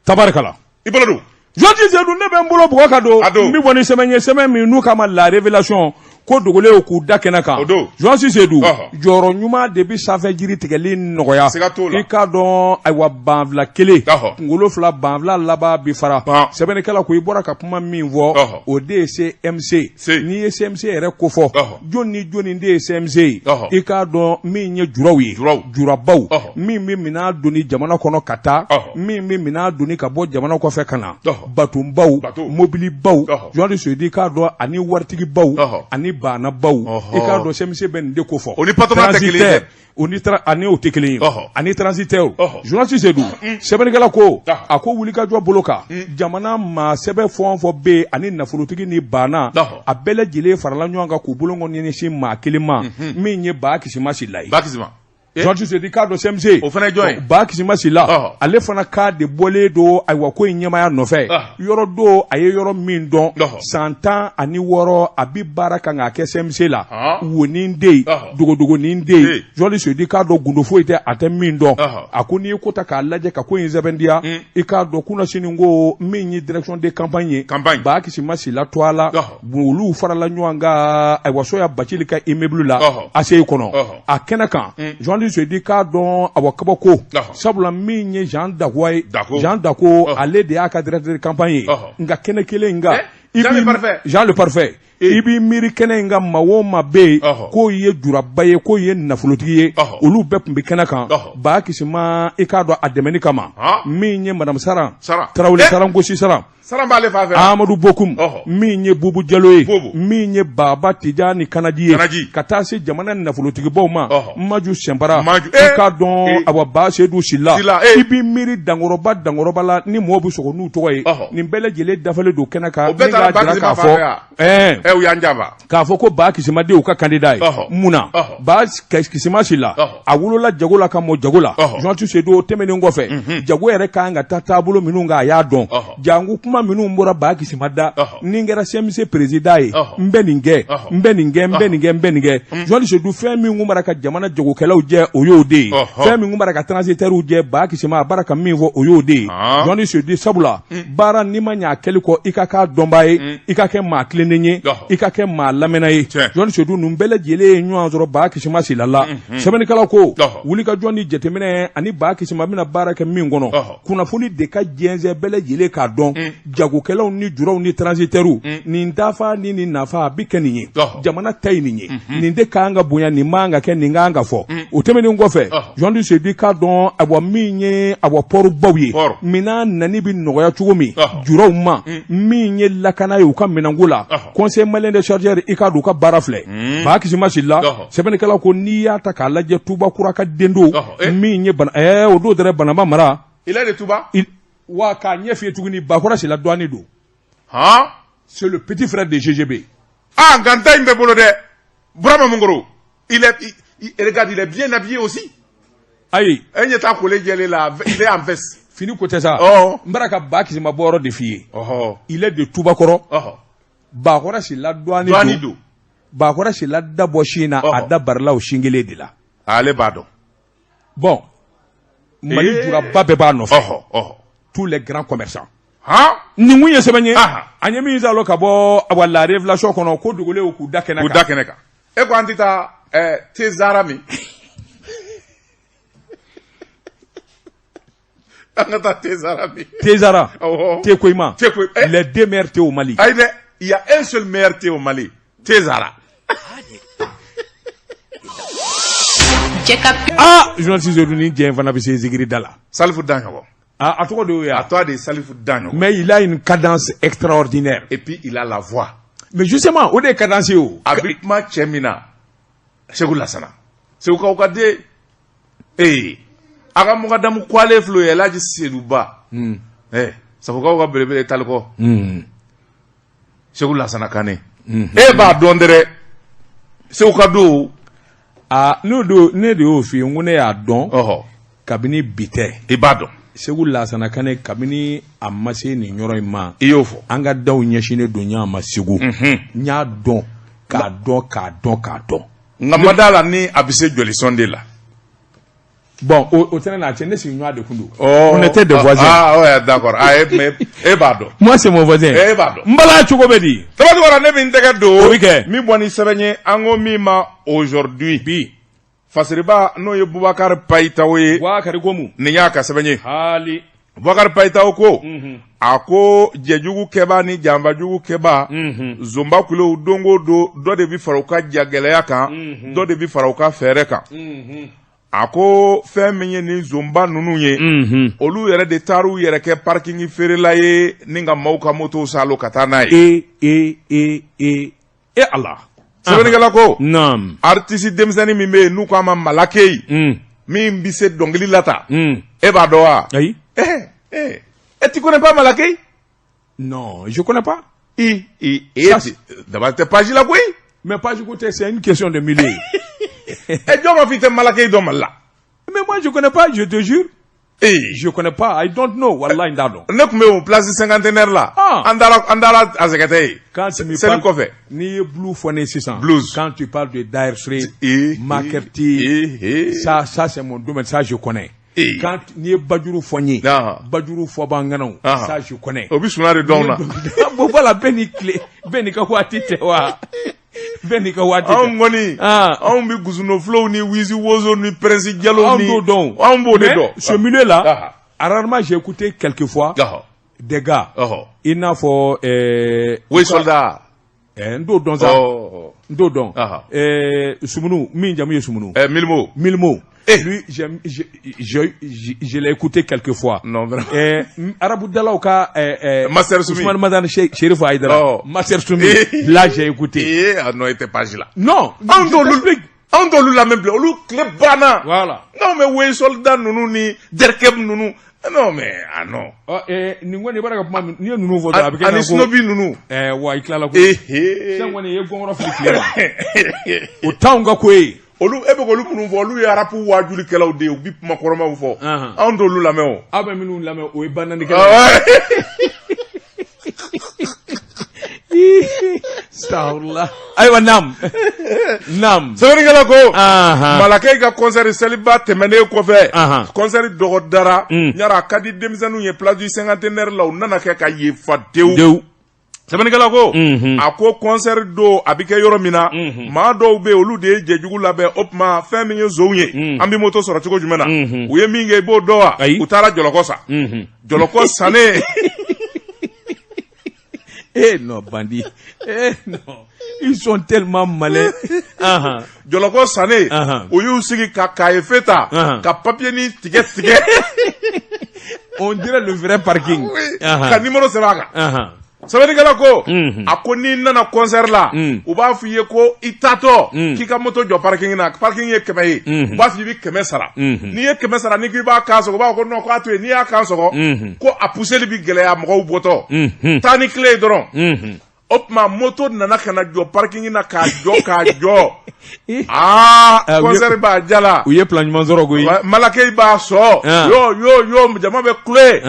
A: tabarikala
B: i bolo don
A: Journaliste Seydou ne bɛ n bolo bugɔ ka don
B: A don.
A: n bɛ bɔ ni sɛbɛn ye sɛbɛn min n'u k'a ma la révélation ko dogolen k'u da kɛnɛ kan
B: O don.
A: Journaliste Seydou
B: Ɔhɔ.
A: jɔyɔrɔ ɲuman de bɛ sanfɛ jiri tigɛli nɔgɔya
B: Siga t'o la.
A: i k'a dɔn ayiwa banfila kelen
B: Ɔhɔ.
A: kunkolo fila banfila laban bi fara
B: Ban.
A: sɛbɛnnikɛla ko i bɔra ka kuma min fɔ
B: Ɔhɔ.
A: o de ye CMC
B: C.
A: n'i ye CMC yɛrɛ kofɔ
B: Ɔhɔ.
A: jɔn ni jɔnni de ye CMC ye
B: Ɔhɔ.
A: i k'a dɔn min ye juraw ye
B: Juraw.
A: jurabaw
B: Ɔhɔ.
A: min bɛ minɛn doni jamana kɔnɔ ka taa
B: Ɔhɔ.
A: min bɛ minɛn doni ka bɔ jamana kɔfɛ ka na
B: Ɔhɔ.
A: batonbaw
B: Bato.
A: mobilibaw
B: Ɔhɔ.
A: Journaliste Seydou i k'a dɔn ani waritigibaw
B: Ɔhɔ.
A: ani baanabaw
B: Ɔhɔ.
A: i k'a dɔn CMC bɛ nin de ko fɔ
B: O ni patronat tɛ kelen ye dɛ.
A: Transitaire, o ni tra ani o tɛ kelen ye
B: Ɔhɔ.
A: ani transitaire
B: Ɔhɔ.
A: Journaliste Seydou sɛbɛnnikɛla ko
B: Ɔhɔ.
A: a ko wulikajɔ bolo kan jamana maa sɛbɛn fɛn o fɛn bɛ yen ani nafolotigi ni baana
B: Ɔhɔ.
A: a bɛɛ lajɛlen farala ɲɔgɔn kan k'u bolo ɲɛsin maa kelen ma min ye Ba Kisima Sila ye
B: Ba Kisima
A: Journaliste Seydou i k'a dɔn CMC
B: O fana ye jɔn ye?
A: Ba Kisima Sila
B: Ɔhɔ.
A: ale fana k'a de bɔlen don ayiwa ko in ɲɛmaaya nɔfɛ
B: Ɔhɔ.
A: yɔrɔ do a ye yɔrɔ min dɔn
B: Ɔhɔ.
A: san 16 a bi baara kan k'a kɛ CMC la
B: Ɔhɔ.
A: wonin den yen
B: Ɔhɔ.
A: dogodogonin den yen
B: Ee.
A: Journaliste Seydou i k'a dɔn gundo foyi tɛ a tɛ min dɔn
B: Ɔhɔ.
A: a ko n'i ye ko ta k'a lajɛ ka ko in sɛbɛntiya i k'a dɔn kunnasini ko min ye direction de campagne ye
B: Campagne.
A: Ba Kisima Sila to a la
B: Ɔhɔ.
A: olu farala ɲɔgɔn kan ayiwa Soya Bacili ka immeuble la
B: Ɔhɔ.
A: ACI kɔnɔ
B: Ɔhɔ.
A: a kɛnɛ kan Journaliste Seydou i k'a dɔn awa kabako
B: Ɔhɔ.
A: sabula min ye Jean Dako ye
B: Dako.
A: Jean Dako
B: Ɔhɔ.
A: ale de y'a ka directeur de campagne ye
B: Ɔhɔ.
A: nka kɛnɛ kelen in kan
B: Eh,
A: i
B: Jean le
A: b'i-
B: Parfait.
A: Jean le Parfait
B: Eh.
A: i b'i miiri kɛnɛ in kan maa o maa bɛ yen
B: Ɔhɔ.
A: k'o ye juraba ye k'o ye nafolotigi ye
B: Ɔhɔ.
A: olu bɛɛ tun bɛ kɛnɛ kan
B: Ɔhɔ.
A: Ba Kisima i k'a dɔn a dɛmɛni kama
B: Ah.
A: min ye madame Saran
B: Saran.
A: Tarawele
B: Eh.
A: Sarangosi Saran
B: Saran b'ale fan fɛ
A: Amadu Bokum
B: Ɔhɔ.
A: min ye Bubu Jalo ye
B: Bubu.
A: min ye Baba Tijani Kanaji ye
B: Kanaji.
A: ka taa se jamana nafolotigibaw ma
B: Ɔhɔ.
A: Maju Sɛnpara
B: Maju.
A: i
B: Eh.
A: k'a dɔn
B: Eh.
A: awa Ba Sedu Sila
B: Sila, eh.
A: i b'i miiri dankɔrɔba dankɔrɔba la ni mɔgɔw bɛ sɔgɔ n'u tɔgɔ ye
B: Ɔhɔ.
A: nin bɛɛ lajɛlen dafalen don kɛnɛ kan
B: O bɛɛ
A: min
B: taara
A: k'a
B: Ba
A: jira
B: Kisima
A: k'a
B: fan
A: fɔ
B: fɛ wa?
A: ɛɛ
B: ɛ u y'an janfa
A: k'a fɔ ko Ba Kisima de y'u ka candidat ye
B: Ɔhɔ.
A: mun na
B: Ɔhɔ.
A: Ba Kisima Sila
B: Ɔhɔ.
A: a wolola jago la ka mɔ jago la
B: Ɔhɔ.
A: Journaliste Seydou o tɛmɛnen kɔfɛ jago yɛrɛ kan ka taa taabolo minnu kan a y'a dɔn
B: Ɔhɔ.
A: janko kuma minnu bɔra Ba Kisima da
B: Ɔhɔ.
A: ni n kɛra CMC président ye
B: Ɔhɔ.
A: n bɛ nin kɛ
B: Ɔhɔ.
A: n bɛ nin kɛ n bɛ nin kɛ n bɛ nin kɛ Journaliste Seydou fɛn min kun b'ara ka jamana jagokɛlaw jɛ o y'o de ye
B: Ɔhɔ.
A: fɛn min kun b'ara ka transitaires jɛ Ba Kisima a b'ara ka min fɔ o y'o de ye
B: Ah.
A: Journaliste Seydou sabula baara n'i ma ɲɛ a kɛli kɔ i ka k'a dɔnbaa ye i ka kɛ maa tilennen ye
B: Ɔhɔ.
A: i ka kɛ maa lamɛnna ye jɔn sedu ninnu bɛɛ lajɛlen ye ɲɔgɔn sɔrɔ ba kisima sila la sɛbɛnnikɛla ko wulikajɔ ni jateminɛ ani ba kisima bɛna baara kɛ min kɔnɔ kunnafoni de ka jɛnsɛn bɛɛ lajɛlen k'a dɔn jagokɛlaw ni juraw ni transitaires nin dafa ni nin nafa a bɛ kɛ nin ye jamana ta ye nin ye nin de ka kan ka bonya nin man ka kɛ nin ka kan ka fɔ o tɛmɛnen kɔfɛ jɔn sedu k'a dɔn awa min ye awa pɔribaw ye minan nani bɛ nɔgɔya cogo min juraw ma min ye lakana ye u ka minɛnko la conseil malien des chargeurs i k'a dɔn u ka baara filɛ ba kisima sila sɛbɛnnikɛla ko n'i y'a ta k'a lajɛ Tubakura ka den don min ye o don dɛrɛ Banamba mara
B: il est de Touba
A: wa k'a ɲɛ f'i ye tuguni Bakɔrɔ Sila dɔgɔnin don
B: han
A: c'est le petit frère de GGB
B: ah nka n ta in bɛ bolo dɛ Burama Mungoro il est il, il, regarde il est bien habillé aussi
A: ayi
B: e ɲɛ t'a kolen jɛlen la il est en veste
A: fini ko tɛ sa n bara ka ba kisima bɔyɔrɔ de f'i ye il est de Tubakɔrɔ Bakɔrɔ Sila dɔgɔnin don Bakɔrɔ Sila da bɔ sin na a da barila o sin kelen de la
B: ale b'a dɔn
A: bon Mali juraba bɛɛ b'a nɔfɛ tous les grands commerçants nin kun ye sɛbɛn ye an ye min sɔrɔ ka bɔ awa la révélation kɔnɔ ko dogolenw k'u da kɛnɛ
B: kan k'u da kɛnɛ kan e ko an tɛ taa Tezara min an ka taa Tezara min
A: Tezara thé Koyima les deux meilleurs thés au Mali
B: ayi dɛ il y a un seul meilleur thé au Mali Tezara
A: ah journaliste Seydou ni jɛ in fana bɛ se zikiri da la
B: Salifu Daɲɔgɔ
A: ah a tɔgɔ de y'o ye
B: a tɔgɔ de ye Salifu Daɲɔgɔ
A: mais il a une cadence extraordinaire
B: et puis il a la voix
A: mais justement o de ye cadence ye o
B: a bɛ kuma cɛ min na Segu Lasana Segukaw ka den ee a ka mugadamu kwale filɛ o ye Elhaji Seduba ɛɛ Safokaw ka belebele Talikɔ Segu Lasana Kane e b'a dɔn dɛrɛ Segu ka don
A: aa n'o don ne de y'o f'i ye n ko ne y'a dɔn kabini bi tɛ
B: i b'a dɔn
A: Segu Lasana Kane kabini a ma se nin yɔrɔ in ma
B: i y'o fɔ
A: an ka daw ɲɛsinnen don ɲɔgɔn ma Segu n y'a dɔn k'a dɔn k'a dɔn k'a dɔn
B: nka ma d'a la ni a bɛ se jɔlisɔn de la
A: Bon o tɛ ne n'a cɛ ne sigiɲɔgɔn de tun don on était des voisins
B: ah ouais d'accord ah mais e b'a dɔn
A: moi c'est mon voisin
B: e b'a dɔn
A: n bala cogo bɛ di
B: Tabatikɔrɔ ne bɛ n tɛgɛ don
A: o bɛ kɛ
B: min bɔ ni sɛbɛn ye an ko min ma aujourd'hui
A: bi
B: Fasiriba n'o ye Bubakari Payitawo ye
A: Bubakari ko mun
B: nin y'a ka sɛbɛn ye
A: haali
B: Bubakari Payitawo ko a ko jɛjugu kɛba ni janfajugu kɛba zonba kulew don o don dɔ de bɛ fara u ka jagɛlɛya kan dɔ de bɛ fara u ka fɛɛrɛ kan a ko fɛn min ye nin zonba ninnu ye olu yɛrɛ de taar'u yɛrɛ kɛ parking feerela ye ni ka maaw ka motow salo ka taa n'a
A: ye e e e e ala
B: sɛbɛnnikɛla ko
A: naam
B: artiste denmisɛnnin min bɛ yen n'u k'a ma Malakeyi min bɛ se dɔnkili la ta e b'a dɔn wa
A: ayi
B: eh eh et tu connais pas Malakeyi
A: non je connais pas
B: i i e d'abord tɛ page la koyi
A: mais page ko tɛ c'est une question de milieu
B: e jɔn ma fɔ i tɛ Malakeyi dɔn Mali la
A: mais moi je connais pas je te jure
B: ee
A: je connais pas I don't know wallahi n t'a dɔn
B: ne tun bɛ o place cinquantenaire la
A: ah.
B: an taara an taara a sɛgɛtɛ ye
A: quand tu me
B: seli kɔfɛ
A: n'i ye blues fɔ ne sisan
B: blues
A: quand tu parles de Dire Straits Makerti ça ça c'est mon domaine ça je connais quand n'i ye Bajuru fɔ n ye Bajuru fɔ b'an ŋanaw ça je connais
B: o bɛ suna de dɔn na
A: bon voilà bɛɛ n'i tile bɛɛ n'i ka waati tɛ wa bɛɛ n'i ka waati
B: anw kɔni anw bɛ gusunofilɛw ni wizi wozo ni prince jalo ni
A: anw t'o dɔn
B: anw b'o de dɔn
A: ce milieu là rarement j'ai écouté quelquefois des gars i n'a fɔ
B: oui soldat
A: n t'o dɔn sa n t'o dɔn Sumunu min jamu ye Sumunu
B: Milimo
A: Milimo lui je l'ai écouté quelquefois
B: non vraiment
A: arabudalaw ka
B: Master Soumi
A: Ousmane Madani Chérif Aïdara Master Soumi là j'ai écouté
B: ah non i tɛ page la
A: non
B: anw t'olu anw t'olu lamɛn bilen olu tile banna
A: voilà
B: non mais Woyi soldat ninnu ni Derkeb ninnu non mais ah non
A: nin kɔni i b'a ka kuma n'i ye ninnu fɔ dɔrɔn a bɛ kɛ
B: ani Sinobi ninnu
A: wa i tilala ko sisan kɔni i ye gɔngɔrɔ fili tile ma o t'anw ka ko ye
B: olu e bɛ k'olu minnu fɔ olu ye rap waajulikɛlaw de ye u bɛ kuma kɔrɔmaw fɔ anw t'olu lamɛn o
A: aw bɛ minnu lamɛn o ye bannanikɛlaw ye Sahurula ayiwa naam naam
B: sɛbɛnnikɛla ko Malakɛ ka concert seliba tɛmɛnen kɔfɛ concert dɔgɔdara yara a ka di denmisɛnninw ye place du cinquantenaire la u nana kɛ ka yen fa dewu Sɛbɛnnikɛla ko a ko concert don a bɛ kɛ yɔrɔ min na maa dɔw bɛ olu de ye jɛjugu labɛn o tuma fɛn min ye zonw ye an bɛ moto sɔrɔ cogo jumɛn na u ye min kɛ i b'o dɔn wa u taara jɔlɔkɔ san jɔlɔkɔ sannen
A: Eh non, bandit. Eh non. Ils sont tellement malins.
B: Jɔlɔkɔ sannen u y'u sigi ka cahier feu ta ka papier ni tigɛ tigɛ.
A: On dirait le vrai parking.
B: Ka numéro sɛbɛn a kan. Sɛbɛnnikɛla ko a ko n'i nana concert la u b'a fɔ i ye ko i taatɔ k'i ka moto jɔ parking na parking ye 100 ye u b'a fɔ i bɛ 100 sara n'i ye 100 sara n'i ko i b'a kan sɔgɔ u b'a fɔ ko non k'a to yen n'i y'a kan sɔgɔ ko a pousseli bɛ gɛlɛya mɔgɔw bɔtɔ taa ni clé ye dɔrɔn o tuma moto nana ka na jɔ parking na k'a jɔ k'a jɔ aa concert b'a jala
A: u ye plan ɲuman sɔrɔ koyi
B: malakɛ b'a sɔn yo yo yo jama bɛ kule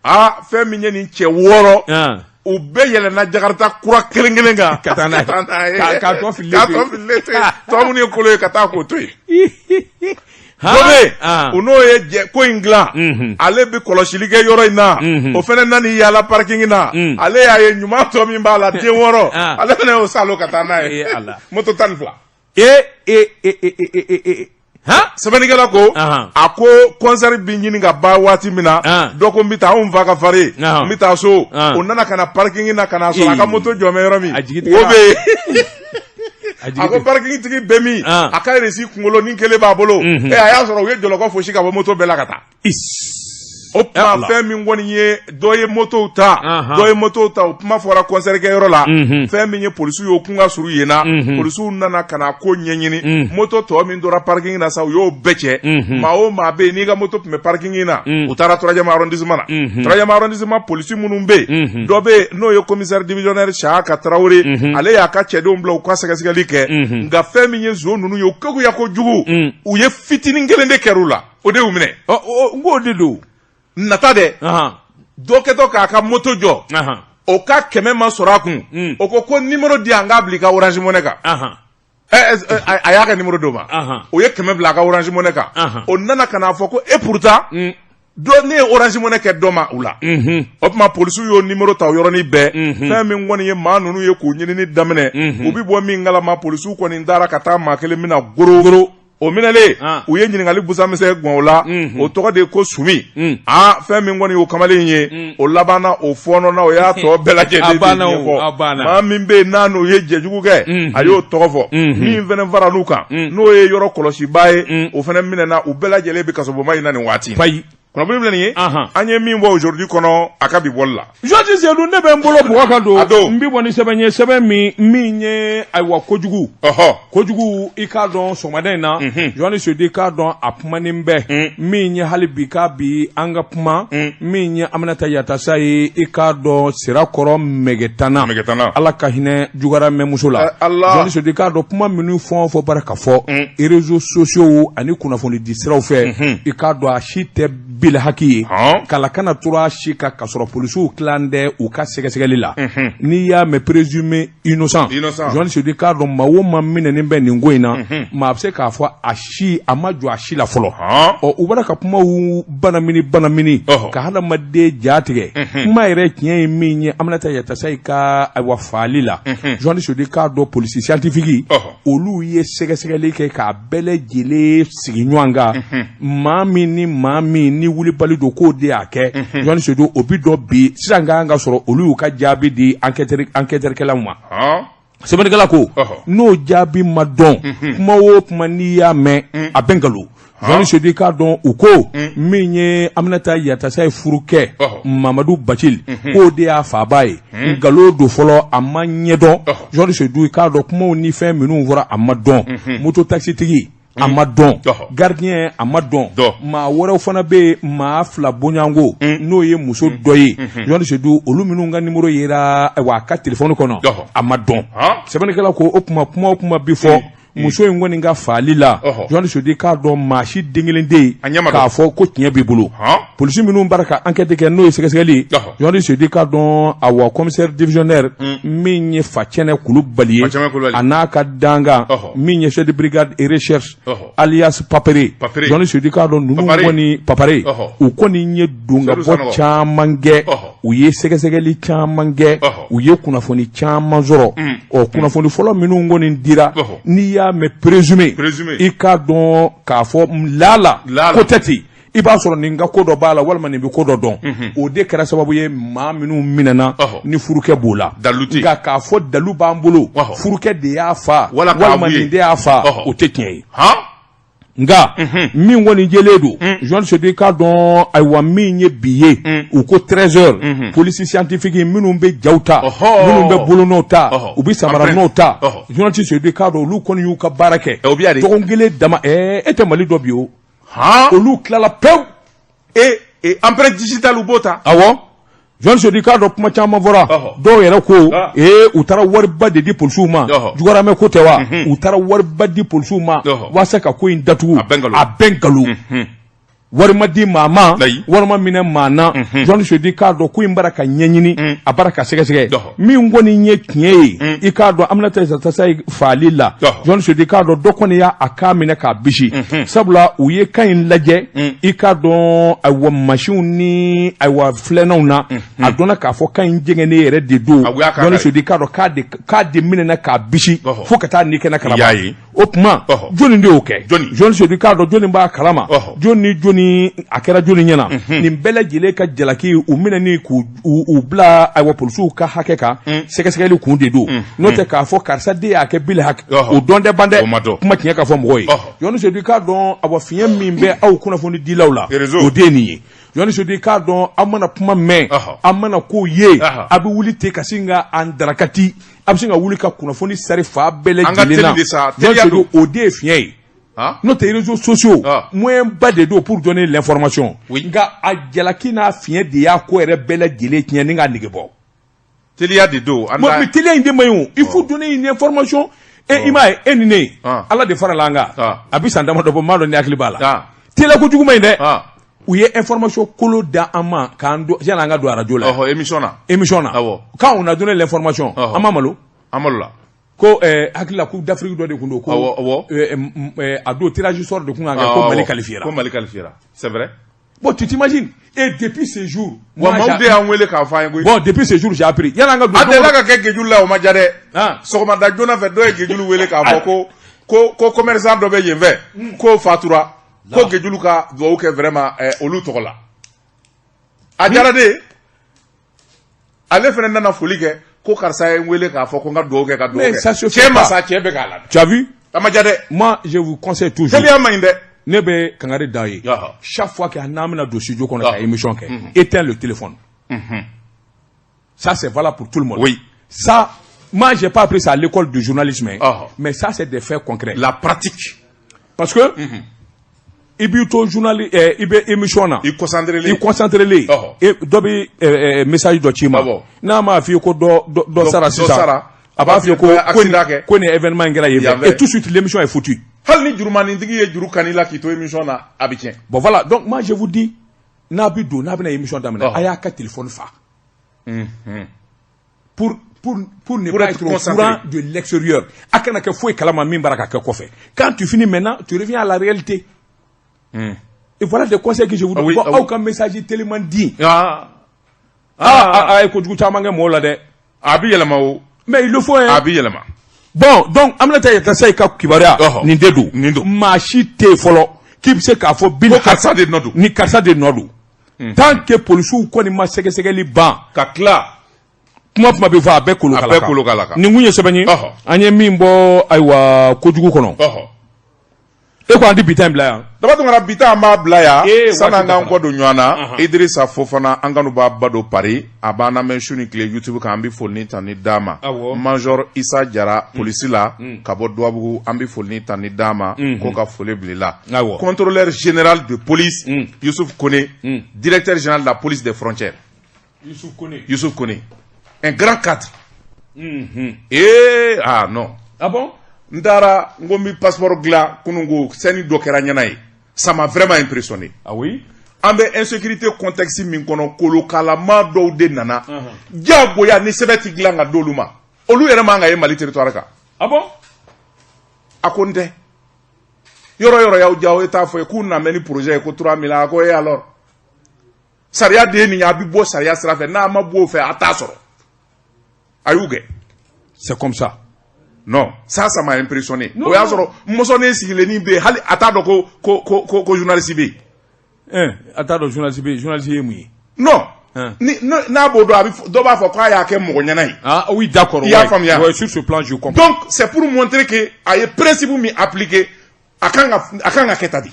B: aa fɛn min ye nin cɛ 6 u bɛɛ yɛlɛnna jakarita kura kelen kelen kan
A: ka taa n'a ye k'a tɔ fililen
B: to yen k'a tɔ fililen to yen tɔ minnu ye kolo ye ka taa k'o to yen dɔ bɛ yen o n'o ye jɛ ko in dilan ale bɛ kɔlɔsili kɛ yɔrɔ in na o fana nan'i yaala parking na ale y'a ye ɲuman tɔ min b'a la den 6 ale fana y'o salo ka taa n'a ye moto 12
A: e e e e e e
B: sɛbɛnnikɛla ko a ko concert bɛ ɲini ka ban waati min na dɔ ko n bɛ taa anw fa ka fari n bɛ taa so o nana ka na parking na ka n'a sɔrɔ a ka moto jɔ bɛ yɔrɔ min wo bɛ yen a ko parking tigi bɛ min a ka reçu kunkolo ni kelen b'a bolo a y'a sɔrɔ u ye jɔlɔkɔ fosi ka bɔ moto bɛɛ la ka taa o tuma fɛn min kɔni ye dɔ ye motow ta dɔ ye motow ta o kuma fɔra concert kɛyɔrɔ la fɛn min ye polisiw ye o kun ka surun yen na polisiw nana ka na ko ɲɛɲini moto tɔ min tora parking na sa u y'o bɛɛ cɛ maa o maa bɛ yen n'i ka moto tun bɛ parking na u taara troisième arrondissement na troisième arrondissement polisi minnu bɛ yen dɔ bɛ yen n'o ye commissaire divisionnaire Saka Tarawele ale y'a ka cɛdenw bila u ka sɛgɛsɛgɛli kɛ nka fɛn min ye zon ninnu ye u keguya kojugu u ye fitinin kelen de kɛr'u la o de y'u minɛ
A: n k'o de don
B: nata dɛ dɔ kɛtɔ k'a ka moto jɔ o ka 100 ma sɔrɔ a kun mm. o ko ko nimoro di yan n k'a bila i ka orange money kan a y'a ka nimoro d'o ma o ye 100 bila a ka orange money kan o nana ka n'a fɔ ko et pourtant mm. dɔ ne ye orange money kɛ dɔ ma u la mm-hmm. o tuma polisiw y'o nimoro ta o yɔrɔnin bɛɛ mm-hmm. fɛn min kɔni ye maa ninnu ye k'u ɲinini daminɛ mm-hmm. u bɛ bɔ min kalama polisiw kɔni taara ka taa maa kelen minɛ goro o minɛlen ah. u ye ɲininkali busamisɛn gɔn o la mhm. o tɔgɔ de ye ko sumi mm. aa fɛn min kɔni y'o kamalen ye mm. o labanna o fɔɔnɔna o y'a tɔ bɛɛ lajɛlen de ɲɛfɔ maa min bɛ yen n'a n'o ye jɛjugu kɛ mhm. a y'o tɔgɔ fɔ mhm. min fana faral'u kan n'o ye yɔrɔ kɔlɔsibaa ye o fana minɛna u bɛɛ lajɛlen bɛ kasobonba in na nin waati kunnafoni filɛ nin ye an ye min bɔ aujourd'hui kɔnɔ a ka bi bɔli la
A: Georges Seydou ne bɛ n bolo bugɔ ka don n bɛ bɔ ni sɛbɛn ye sɛbɛn min min ye ayiwa kojugu kojugu i k'a dɔn sɔgɔmada in na Georges Seydou i k'a dɔn a kumanen bɛ min ye hali bi k'a bi an ka kuma min ye Aminata Yatasa ye i k'a dɔn Sirakɔrɔ Mɛgɛtana Ala ka hinɛ jugara mɛmuso la Georges Seydou i k'a dɔn kuma minnu fɛn o fɛn bara ka fɔ réseaux sociaux ani kunnafoni di siraw fɛ i k'a dɔn a si tɛ bilhaki ye kala kana tura a si kan k'a sɔrɔ polisiw tilan tɛ u ka sɛgɛsɛgɛli la n'i y'a mɛn présumé innocent Georges Seydou i k'a dɔn maa o maa minɛnen bɛ nin ko in na maa bɛ se k'a fɔ a si a ma jɔ a si la fɔlɔ ɔ u bɔra ka kumaw banamini banamini ka hadamaden ja tigɛ kuma yɛrɛ tiɲɛ ye min ye Aminata Yatasa ka ayiwa faali la Georges Seydou i k'a dɔn polisi scientifique olu ye sɛgɛsɛgɛli kɛ k'a bɛɛ lajɛlen sigi ɲɔgɔn kan maa min ni maa min ni wulibali don k'o de y'a kɛ Georges Seydou o bi dɔn bi sisan ka kan ka sɔrɔ olu y'u ka jaabi di enquêteurkɛlaw ma sɛbɛnnikɛla ko n'o jaabi ma dɔn kuma o kuma n'i y'a mɛn a bɛ nkalon Georges Seydou i k'a dɔn u ko min ye Aminata Yatasa ye furukɛ Mamadu Bacili k'o de y'a faaba ye nkalon don fɔlɔ a ma ɲɛdɔn Georges Seydou i k'a dɔn kumaw ni fɛn minnu fɔra a ma dɔn moto takisitigi a ma dɔn gardien a ma dɔn maa wɛrɛw fana bɛ yen maa fila bonyanko n'o ye muso dɔ ye Georges Seydou olu minnu ka nimoro yera wa a ka telefɔni kɔnɔ a ma dɔn sɛbɛnnikɛla ko o kuma kuma o kuma bi fɔ muso in kɔni ka faali la Georges Seydou i k'a dɔn maa si den kelen tɛ yen k'a fɔ ko tiɲɛ b'i bolo polisi minnu bara ka enquête kɛ n'o ye sɛgɛsɛgɛli ye Georges Seydou i k'a dɔn awa commissaire divisionnaire min ye Facɛnɛ Kulubali ye a n'a ka dankan min ye chef de brigade et recherche alias Papere Georges Seydou i k'a dɔn ninnu kɔni Papere u kɔni ye don ka bɔ caman kɛ. u ye sɛgɛsɛgɛli caman kɛ, u ye kunnafoni caman sɔrɔ. Ɔ, kunnafoni fɔlɔ minnu kɔni dira, n'i y'a mɛn présumé, i k'a dɔn k'a fɔ lala ko tɛ ten, i b'a sɔrɔ nin ka ko dɔ b'a la walima nin bɛ ko dɔ dɔn. O de kɛra sababu ye maa minnu minɛna ni furukɛ b'o la. Nka k'a fɔ dalu b'an bolo furukɛ de y'a fa walima nin de y'a fa, o tɛ tiɲɛ ye. Nka min kɔni jɛlen don, journaliste Seydou, i k'a dɔn, ayiwa, min ye bi ye, u ko 13 heures, police scientifique minnu bɛ jaw ta, minnu bɛ bolonɔw ta, u bɛ samaranɔw ta, journaliste Seydou, i k'a dɔn, olu kɔni y'u ka baara kɛ dɔgɔkun kelen dama. E tɛ Mali dɔn bi o. Olu tilala pewu.
B: E empreinte digitale, u b'o ta.
A: Awɔ, journaliste Seydou, i k'a dɔn, kuma caman fɔra. Dɔw yɛrɛ ko ee, u taara wariba de di polisiw ma. Jugaramɛ ko tɛ wa? U taara wariba di polisiw ma walasa ka ko in datugu.
B: A
A: bɛɛ nkalon. Wari ma di maa ma, wari ma minɛ maa na. Journaliste Seydou, i k'a dɔn, ko in bara ka ɲɛɲini, a bara ka sɛgɛsɛgɛ. Min kɔni ye tiɲɛ ye, i k'a dɔn, Aminata Yatassaye faali la, journaliste Seydou, i k'a dɔn, dɔ kɔni y'a a kan minɛ k'a bisi, sabula u ye kan in lajɛ, i k'a dɔn, ayiwa, masiw ni ayiwa filɛnanw na, a dɔnna k'a fɔ kan in jɛngɛnnen yɛrɛ de don. Journaliste Seydou, i k'a dɔn k'a de minɛna k'a bisi fo ka taa ni kɛnɛ kalama. O tuma, jɔnni de y'o kɛ? Journaliste Seydou, i k'a dɔn, jɔnni b'a kalama, jɔnni ni jɔnni, a kɛra jɔnni ɲɛna, nin bɛɛ lajɛlen ka jalaki, u minɛni k'u u bila, ayiwa, polisiw ka hakɛ kan, sɛgɛsɛgɛli kun de don. N'o tɛ, k'a fɔ karisa de y'a kɛ bil hakɛ, o dɔn tɛ ban dɛ. Kuma tiɲɛ ka fɔ mɔgɔ ye, journaliste Seydou, i k'a dɔn, awa, fiɲɛ min bɛ aw kunnafoni dilaw la, o de ye nin ye. Journaliste Seydou, i k'a dɔn, aw mana kuma mɛn, aw mana ko ye, a bɛ wuli ten ka sin ka an darakati, a bɛ sin ka wuli ka kunnafoni sari fa bɛɛ lajɛlen na. O de ye fiɲɛ ye. N'o tɛ, réseaux sociaux, moyen ba de don pour donner l'information. Nka a jalaki n'a fiɲɛ de y'a ko yɛrɛ bɛɛ lajɛlen tiɲɛ ni k'a nege bɔ.
B: Teliya de don.
A: Mais teliya in de man ɲi o. Il faut donner une information. E, i m'a ye, e ni ne, Ala de farala an kan, a bɛ san damadɔ bɔ, n m'a dɔn ni hakili b'a la. Teliya kojugu man ɲi dɛ. U ye information kolo da an ma k'an don, yanni an ka don arajo la.
B: Émission na.
A: Émission na. Quand on a donné l'information, an ma malo.
B: An malo la.
A: Ko hakili la, Coupe d'Afrique dɔ de tun don ko a don, tirage sort de tun kan kɛ ko Mali qualifié
B: ra. Ko Mali qualifié ra, c'est vrai.
A: Bon, tu t'imagines, et depuis ce jour.
B: Wa maaw de y'an wele k'a fɔ an ye koyi.
A: Bon, depuis ce jour, j'ai appris. Yanni an ka don.
B: A delila ka kɛ Gejulu la, o ma diya dɛ. Sɔgɔmada joona fɛ, dɔ ye Gejulu wele k'a fɔ ko commerçant dɔ bɛ yen fɛ, k'o fatura, ko Gejulu ka dugawu kɛ vraiment olu tɔgɔ la. A diyara ne ye. Ale fana nana foli kɛ ko karisa ye n wele k'a fɔ ko n ka dugawu kɛ, ka dugawu kɛ. Cɛ ma sa, cɛ bɛ k'a la.
A: Tu as vu?
B: A ma diya dɛ.
A: Moi, je vous conseille toujours.
B: Teliya man ɲi dɛ.
A: Ne bɛ kangari da ye. Chaque fois que n'an bɛna don studio kɔnɔ ka émission kɛ, éteins le téléphone. Ça, c'est valable pour tout le monde. Ça, moi, j'ai pas appris ça à l'école de journalisme, mais ça, c'est des faits concrets.
B: La pratique.
A: Parce que i b'i to journal, i bɛ émission na.
B: I concentré.
A: I concentré. E dɔ bɛ message dɔ ci i ma. N'a m'a f'i ye ko dɔ sara sisan, a b'a f'i ye ko nin événement in kɛra yen fɛ, et tout de suite l'émission est foutue.
B: Hali ni jurumanintigi ye juru kan'i la k'i to émission na, a bɛ tiɲɛ.
A: Bon, voilà, donc moi, je vous dis, n'a bɛ don, n'a bɛna émission daminɛ, a y'a ka téléphone fa. Pour ne pas être au courant de l'extérieur. A kana kɛ foyi kalama min bara ka kɛ kɔfɛ. Quand tu finis maintenant, tu reviens à la réalité. Et voilà des conseils que je vous donne. Bon, aw ka message tellement di. Ah, a ye kojugu caman kɛ mɔgɔw la dɛ.
B: A bɛ yɛlɛma o.
A: Mais il le faut, hein.
B: A bɛ yɛlɛma.
A: Bon, donc Aminata Yatassaye ka kibaruya nin de don.
B: Nin don.
A: Maa si tɛ yen fɔlɔ k'i bɛ se k'a fɔ
B: bil. Ko karisa de nɔ don.
A: Ni karisa de nɔ don. Tant que polisiw kɔni ma sɛgɛsɛgɛli ban.
B: Ka tila.
A: Kuma bɛ fɔ, a bɛɛ kolo
B: kala kan. A bɛɛ kolo kala kan.
A: Nin kun ye sɛbɛn ye. An ye min bɔ, ayiwa, kojugu kɔnɔ. E ko an tɛ bi ta in bila yan.
B: Daba Tunkara, bi ta an b'a bila yan. Sanni an k'an kɔ don ɲɔgɔn na. Idrissa Fofana, an kanu b'a ba don Paris. A b'an lamɛn su ni tile YouTube kan, an bɛ foli ni tanuni d'a ma. Major Issa Jara, polisi la, ka bɔ Duwabugu, an bɛ foli ni tanuni d'a ma. Ko ka foli bila i la. Contrôleur général de police, Youssouf Kone, directeur général de la police des frontières.
A: Youssouf Kone.
B: Youssouf Kone. Un grand cadre. Eh, ah non.
A: Ah bon?
B: N taara n ko n bɛ passeport dilan kunun ko sɛni dɔ kɛra ɲɛna ye. Ça m'a vraiment impressionné.
A: Ah oui?
B: An bɛ insécurité contexte min kɔnɔ, kolokalama dɔw de nana. Diyagoya ni sɛbɛn ti dilan ka d'olu ma. Olu yɛrɛ man ka ye Mali territoire kan.
A: Ah bon?
B: A ko n tɛ. Yɔrɔ yɔrɔ y'aw diya, o ye t'a fɔ ye k'u nana ni projet ye ko 3000, a ko e alors. Sariya de ye nin ye, a bɛ bɔ sariya sira fɛ, n'a ma bɔ o fɛ, a t'a sɔrɔ. A y'u gɛn.
A: C'est comme ça.
B: Non, ça m'a impressionné. O y'a sɔrɔ mɔsɔnnen sigilennin bɛ yen, hali a t'a dɔn ko journaliste bɛ yen.
A: A t'a dɔn journaliste bɛ yen, journaliste ye mun ye?
B: Non. Ni n'a b'o dɔn, a bɛ dɔ b'a fɔ k'a y'a kɛ mɔgɔ ɲɛna ye.
A: Ah oui, d'accord.
B: I y'a faamuya?
A: Ouais, sur ce plan, je comprends.
B: Donc c'est pour montrer que a ye principe min appliqué, a kan ka kɛ tan de.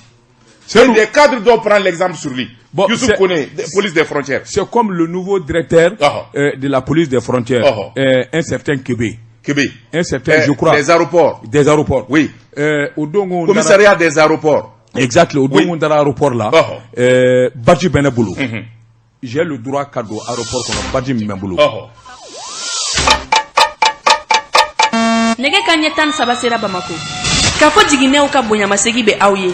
A: C'est
B: Et des cadres doivent prendre l'exemple sur lui.
A: Bon,
B: Youssouf Kone, police des frontières.
A: C'est comme le nouveau directeur de la police des frontières, un certain Kébé.
B: Kébé.
A: Un certain, je crois.
B: Des aéroports.
A: Des aéroports.
B: Oui.
A: Au don
B: Commissariat des aéroports.
A: Exact, au don dans l'aéroport là, badge bɛ ne bolo. J'ai le droit ka don aéroport kɔnɔ, badge min bɛ n bolo.
D: Nɛgɛ ka ɲɛ 13 sera Bamako. K'a fɔ jiginɛw ka bonyamasegi bɛ aw ye.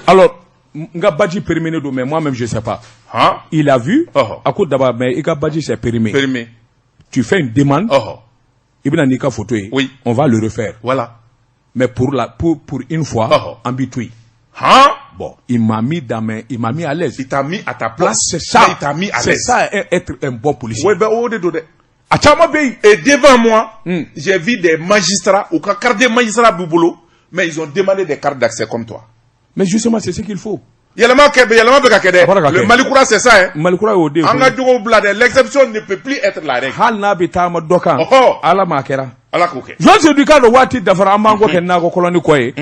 A: Alors, n ka badge périmé don, mais moi-même je sais pas. Il a vu, a ko d'abord, mais i ka badge c'est périmé.
B: Périmé.
A: Tu fais une demande, i bɛna n'i ka photo ye.
B: Oui.
A: On va le refaire.
B: Voilà.
A: Mais pour une fois, an b'i to yen. Bon, il m'a mis dans mes, il m'a mis à l'aise.
B: Il t'a mis à ta place.
A: C'est ça.
B: Mais il t'a mis à
A: C'est
B: l'aise.
A: ça, être un bon policier.
B: Oui, ben, o de don dɛ.
A: A caman bɛ yen.
B: Et devant moi, j'ai vu des magistrats, u ka carte de magistrat b'u bolo, mais ils ont demandé des cartes d'accès comme toi.
A: Mais justement, c'est ce qu'il faut.
B: Yɛlɛma kɛ, yɛlɛma bɛ ka kɛ
A: A bɔra ka
B: dɛ. Le
A: kɛ.
B: Mali kura, c'est ça, hein.
A: Mali kura y'o de ye.
B: An ka jogow bila dɛ, l'exception ne peut plus être la règle.
A: Hali n'a bɛ taama dɔ kan. Ala m'a kɛra.
B: Ala k'o kɛ.
A: Joan Seydou, k'a dɔn waati dafara, an b'an kɔ kɛ nakɔ kɔlɔni kɔ ye.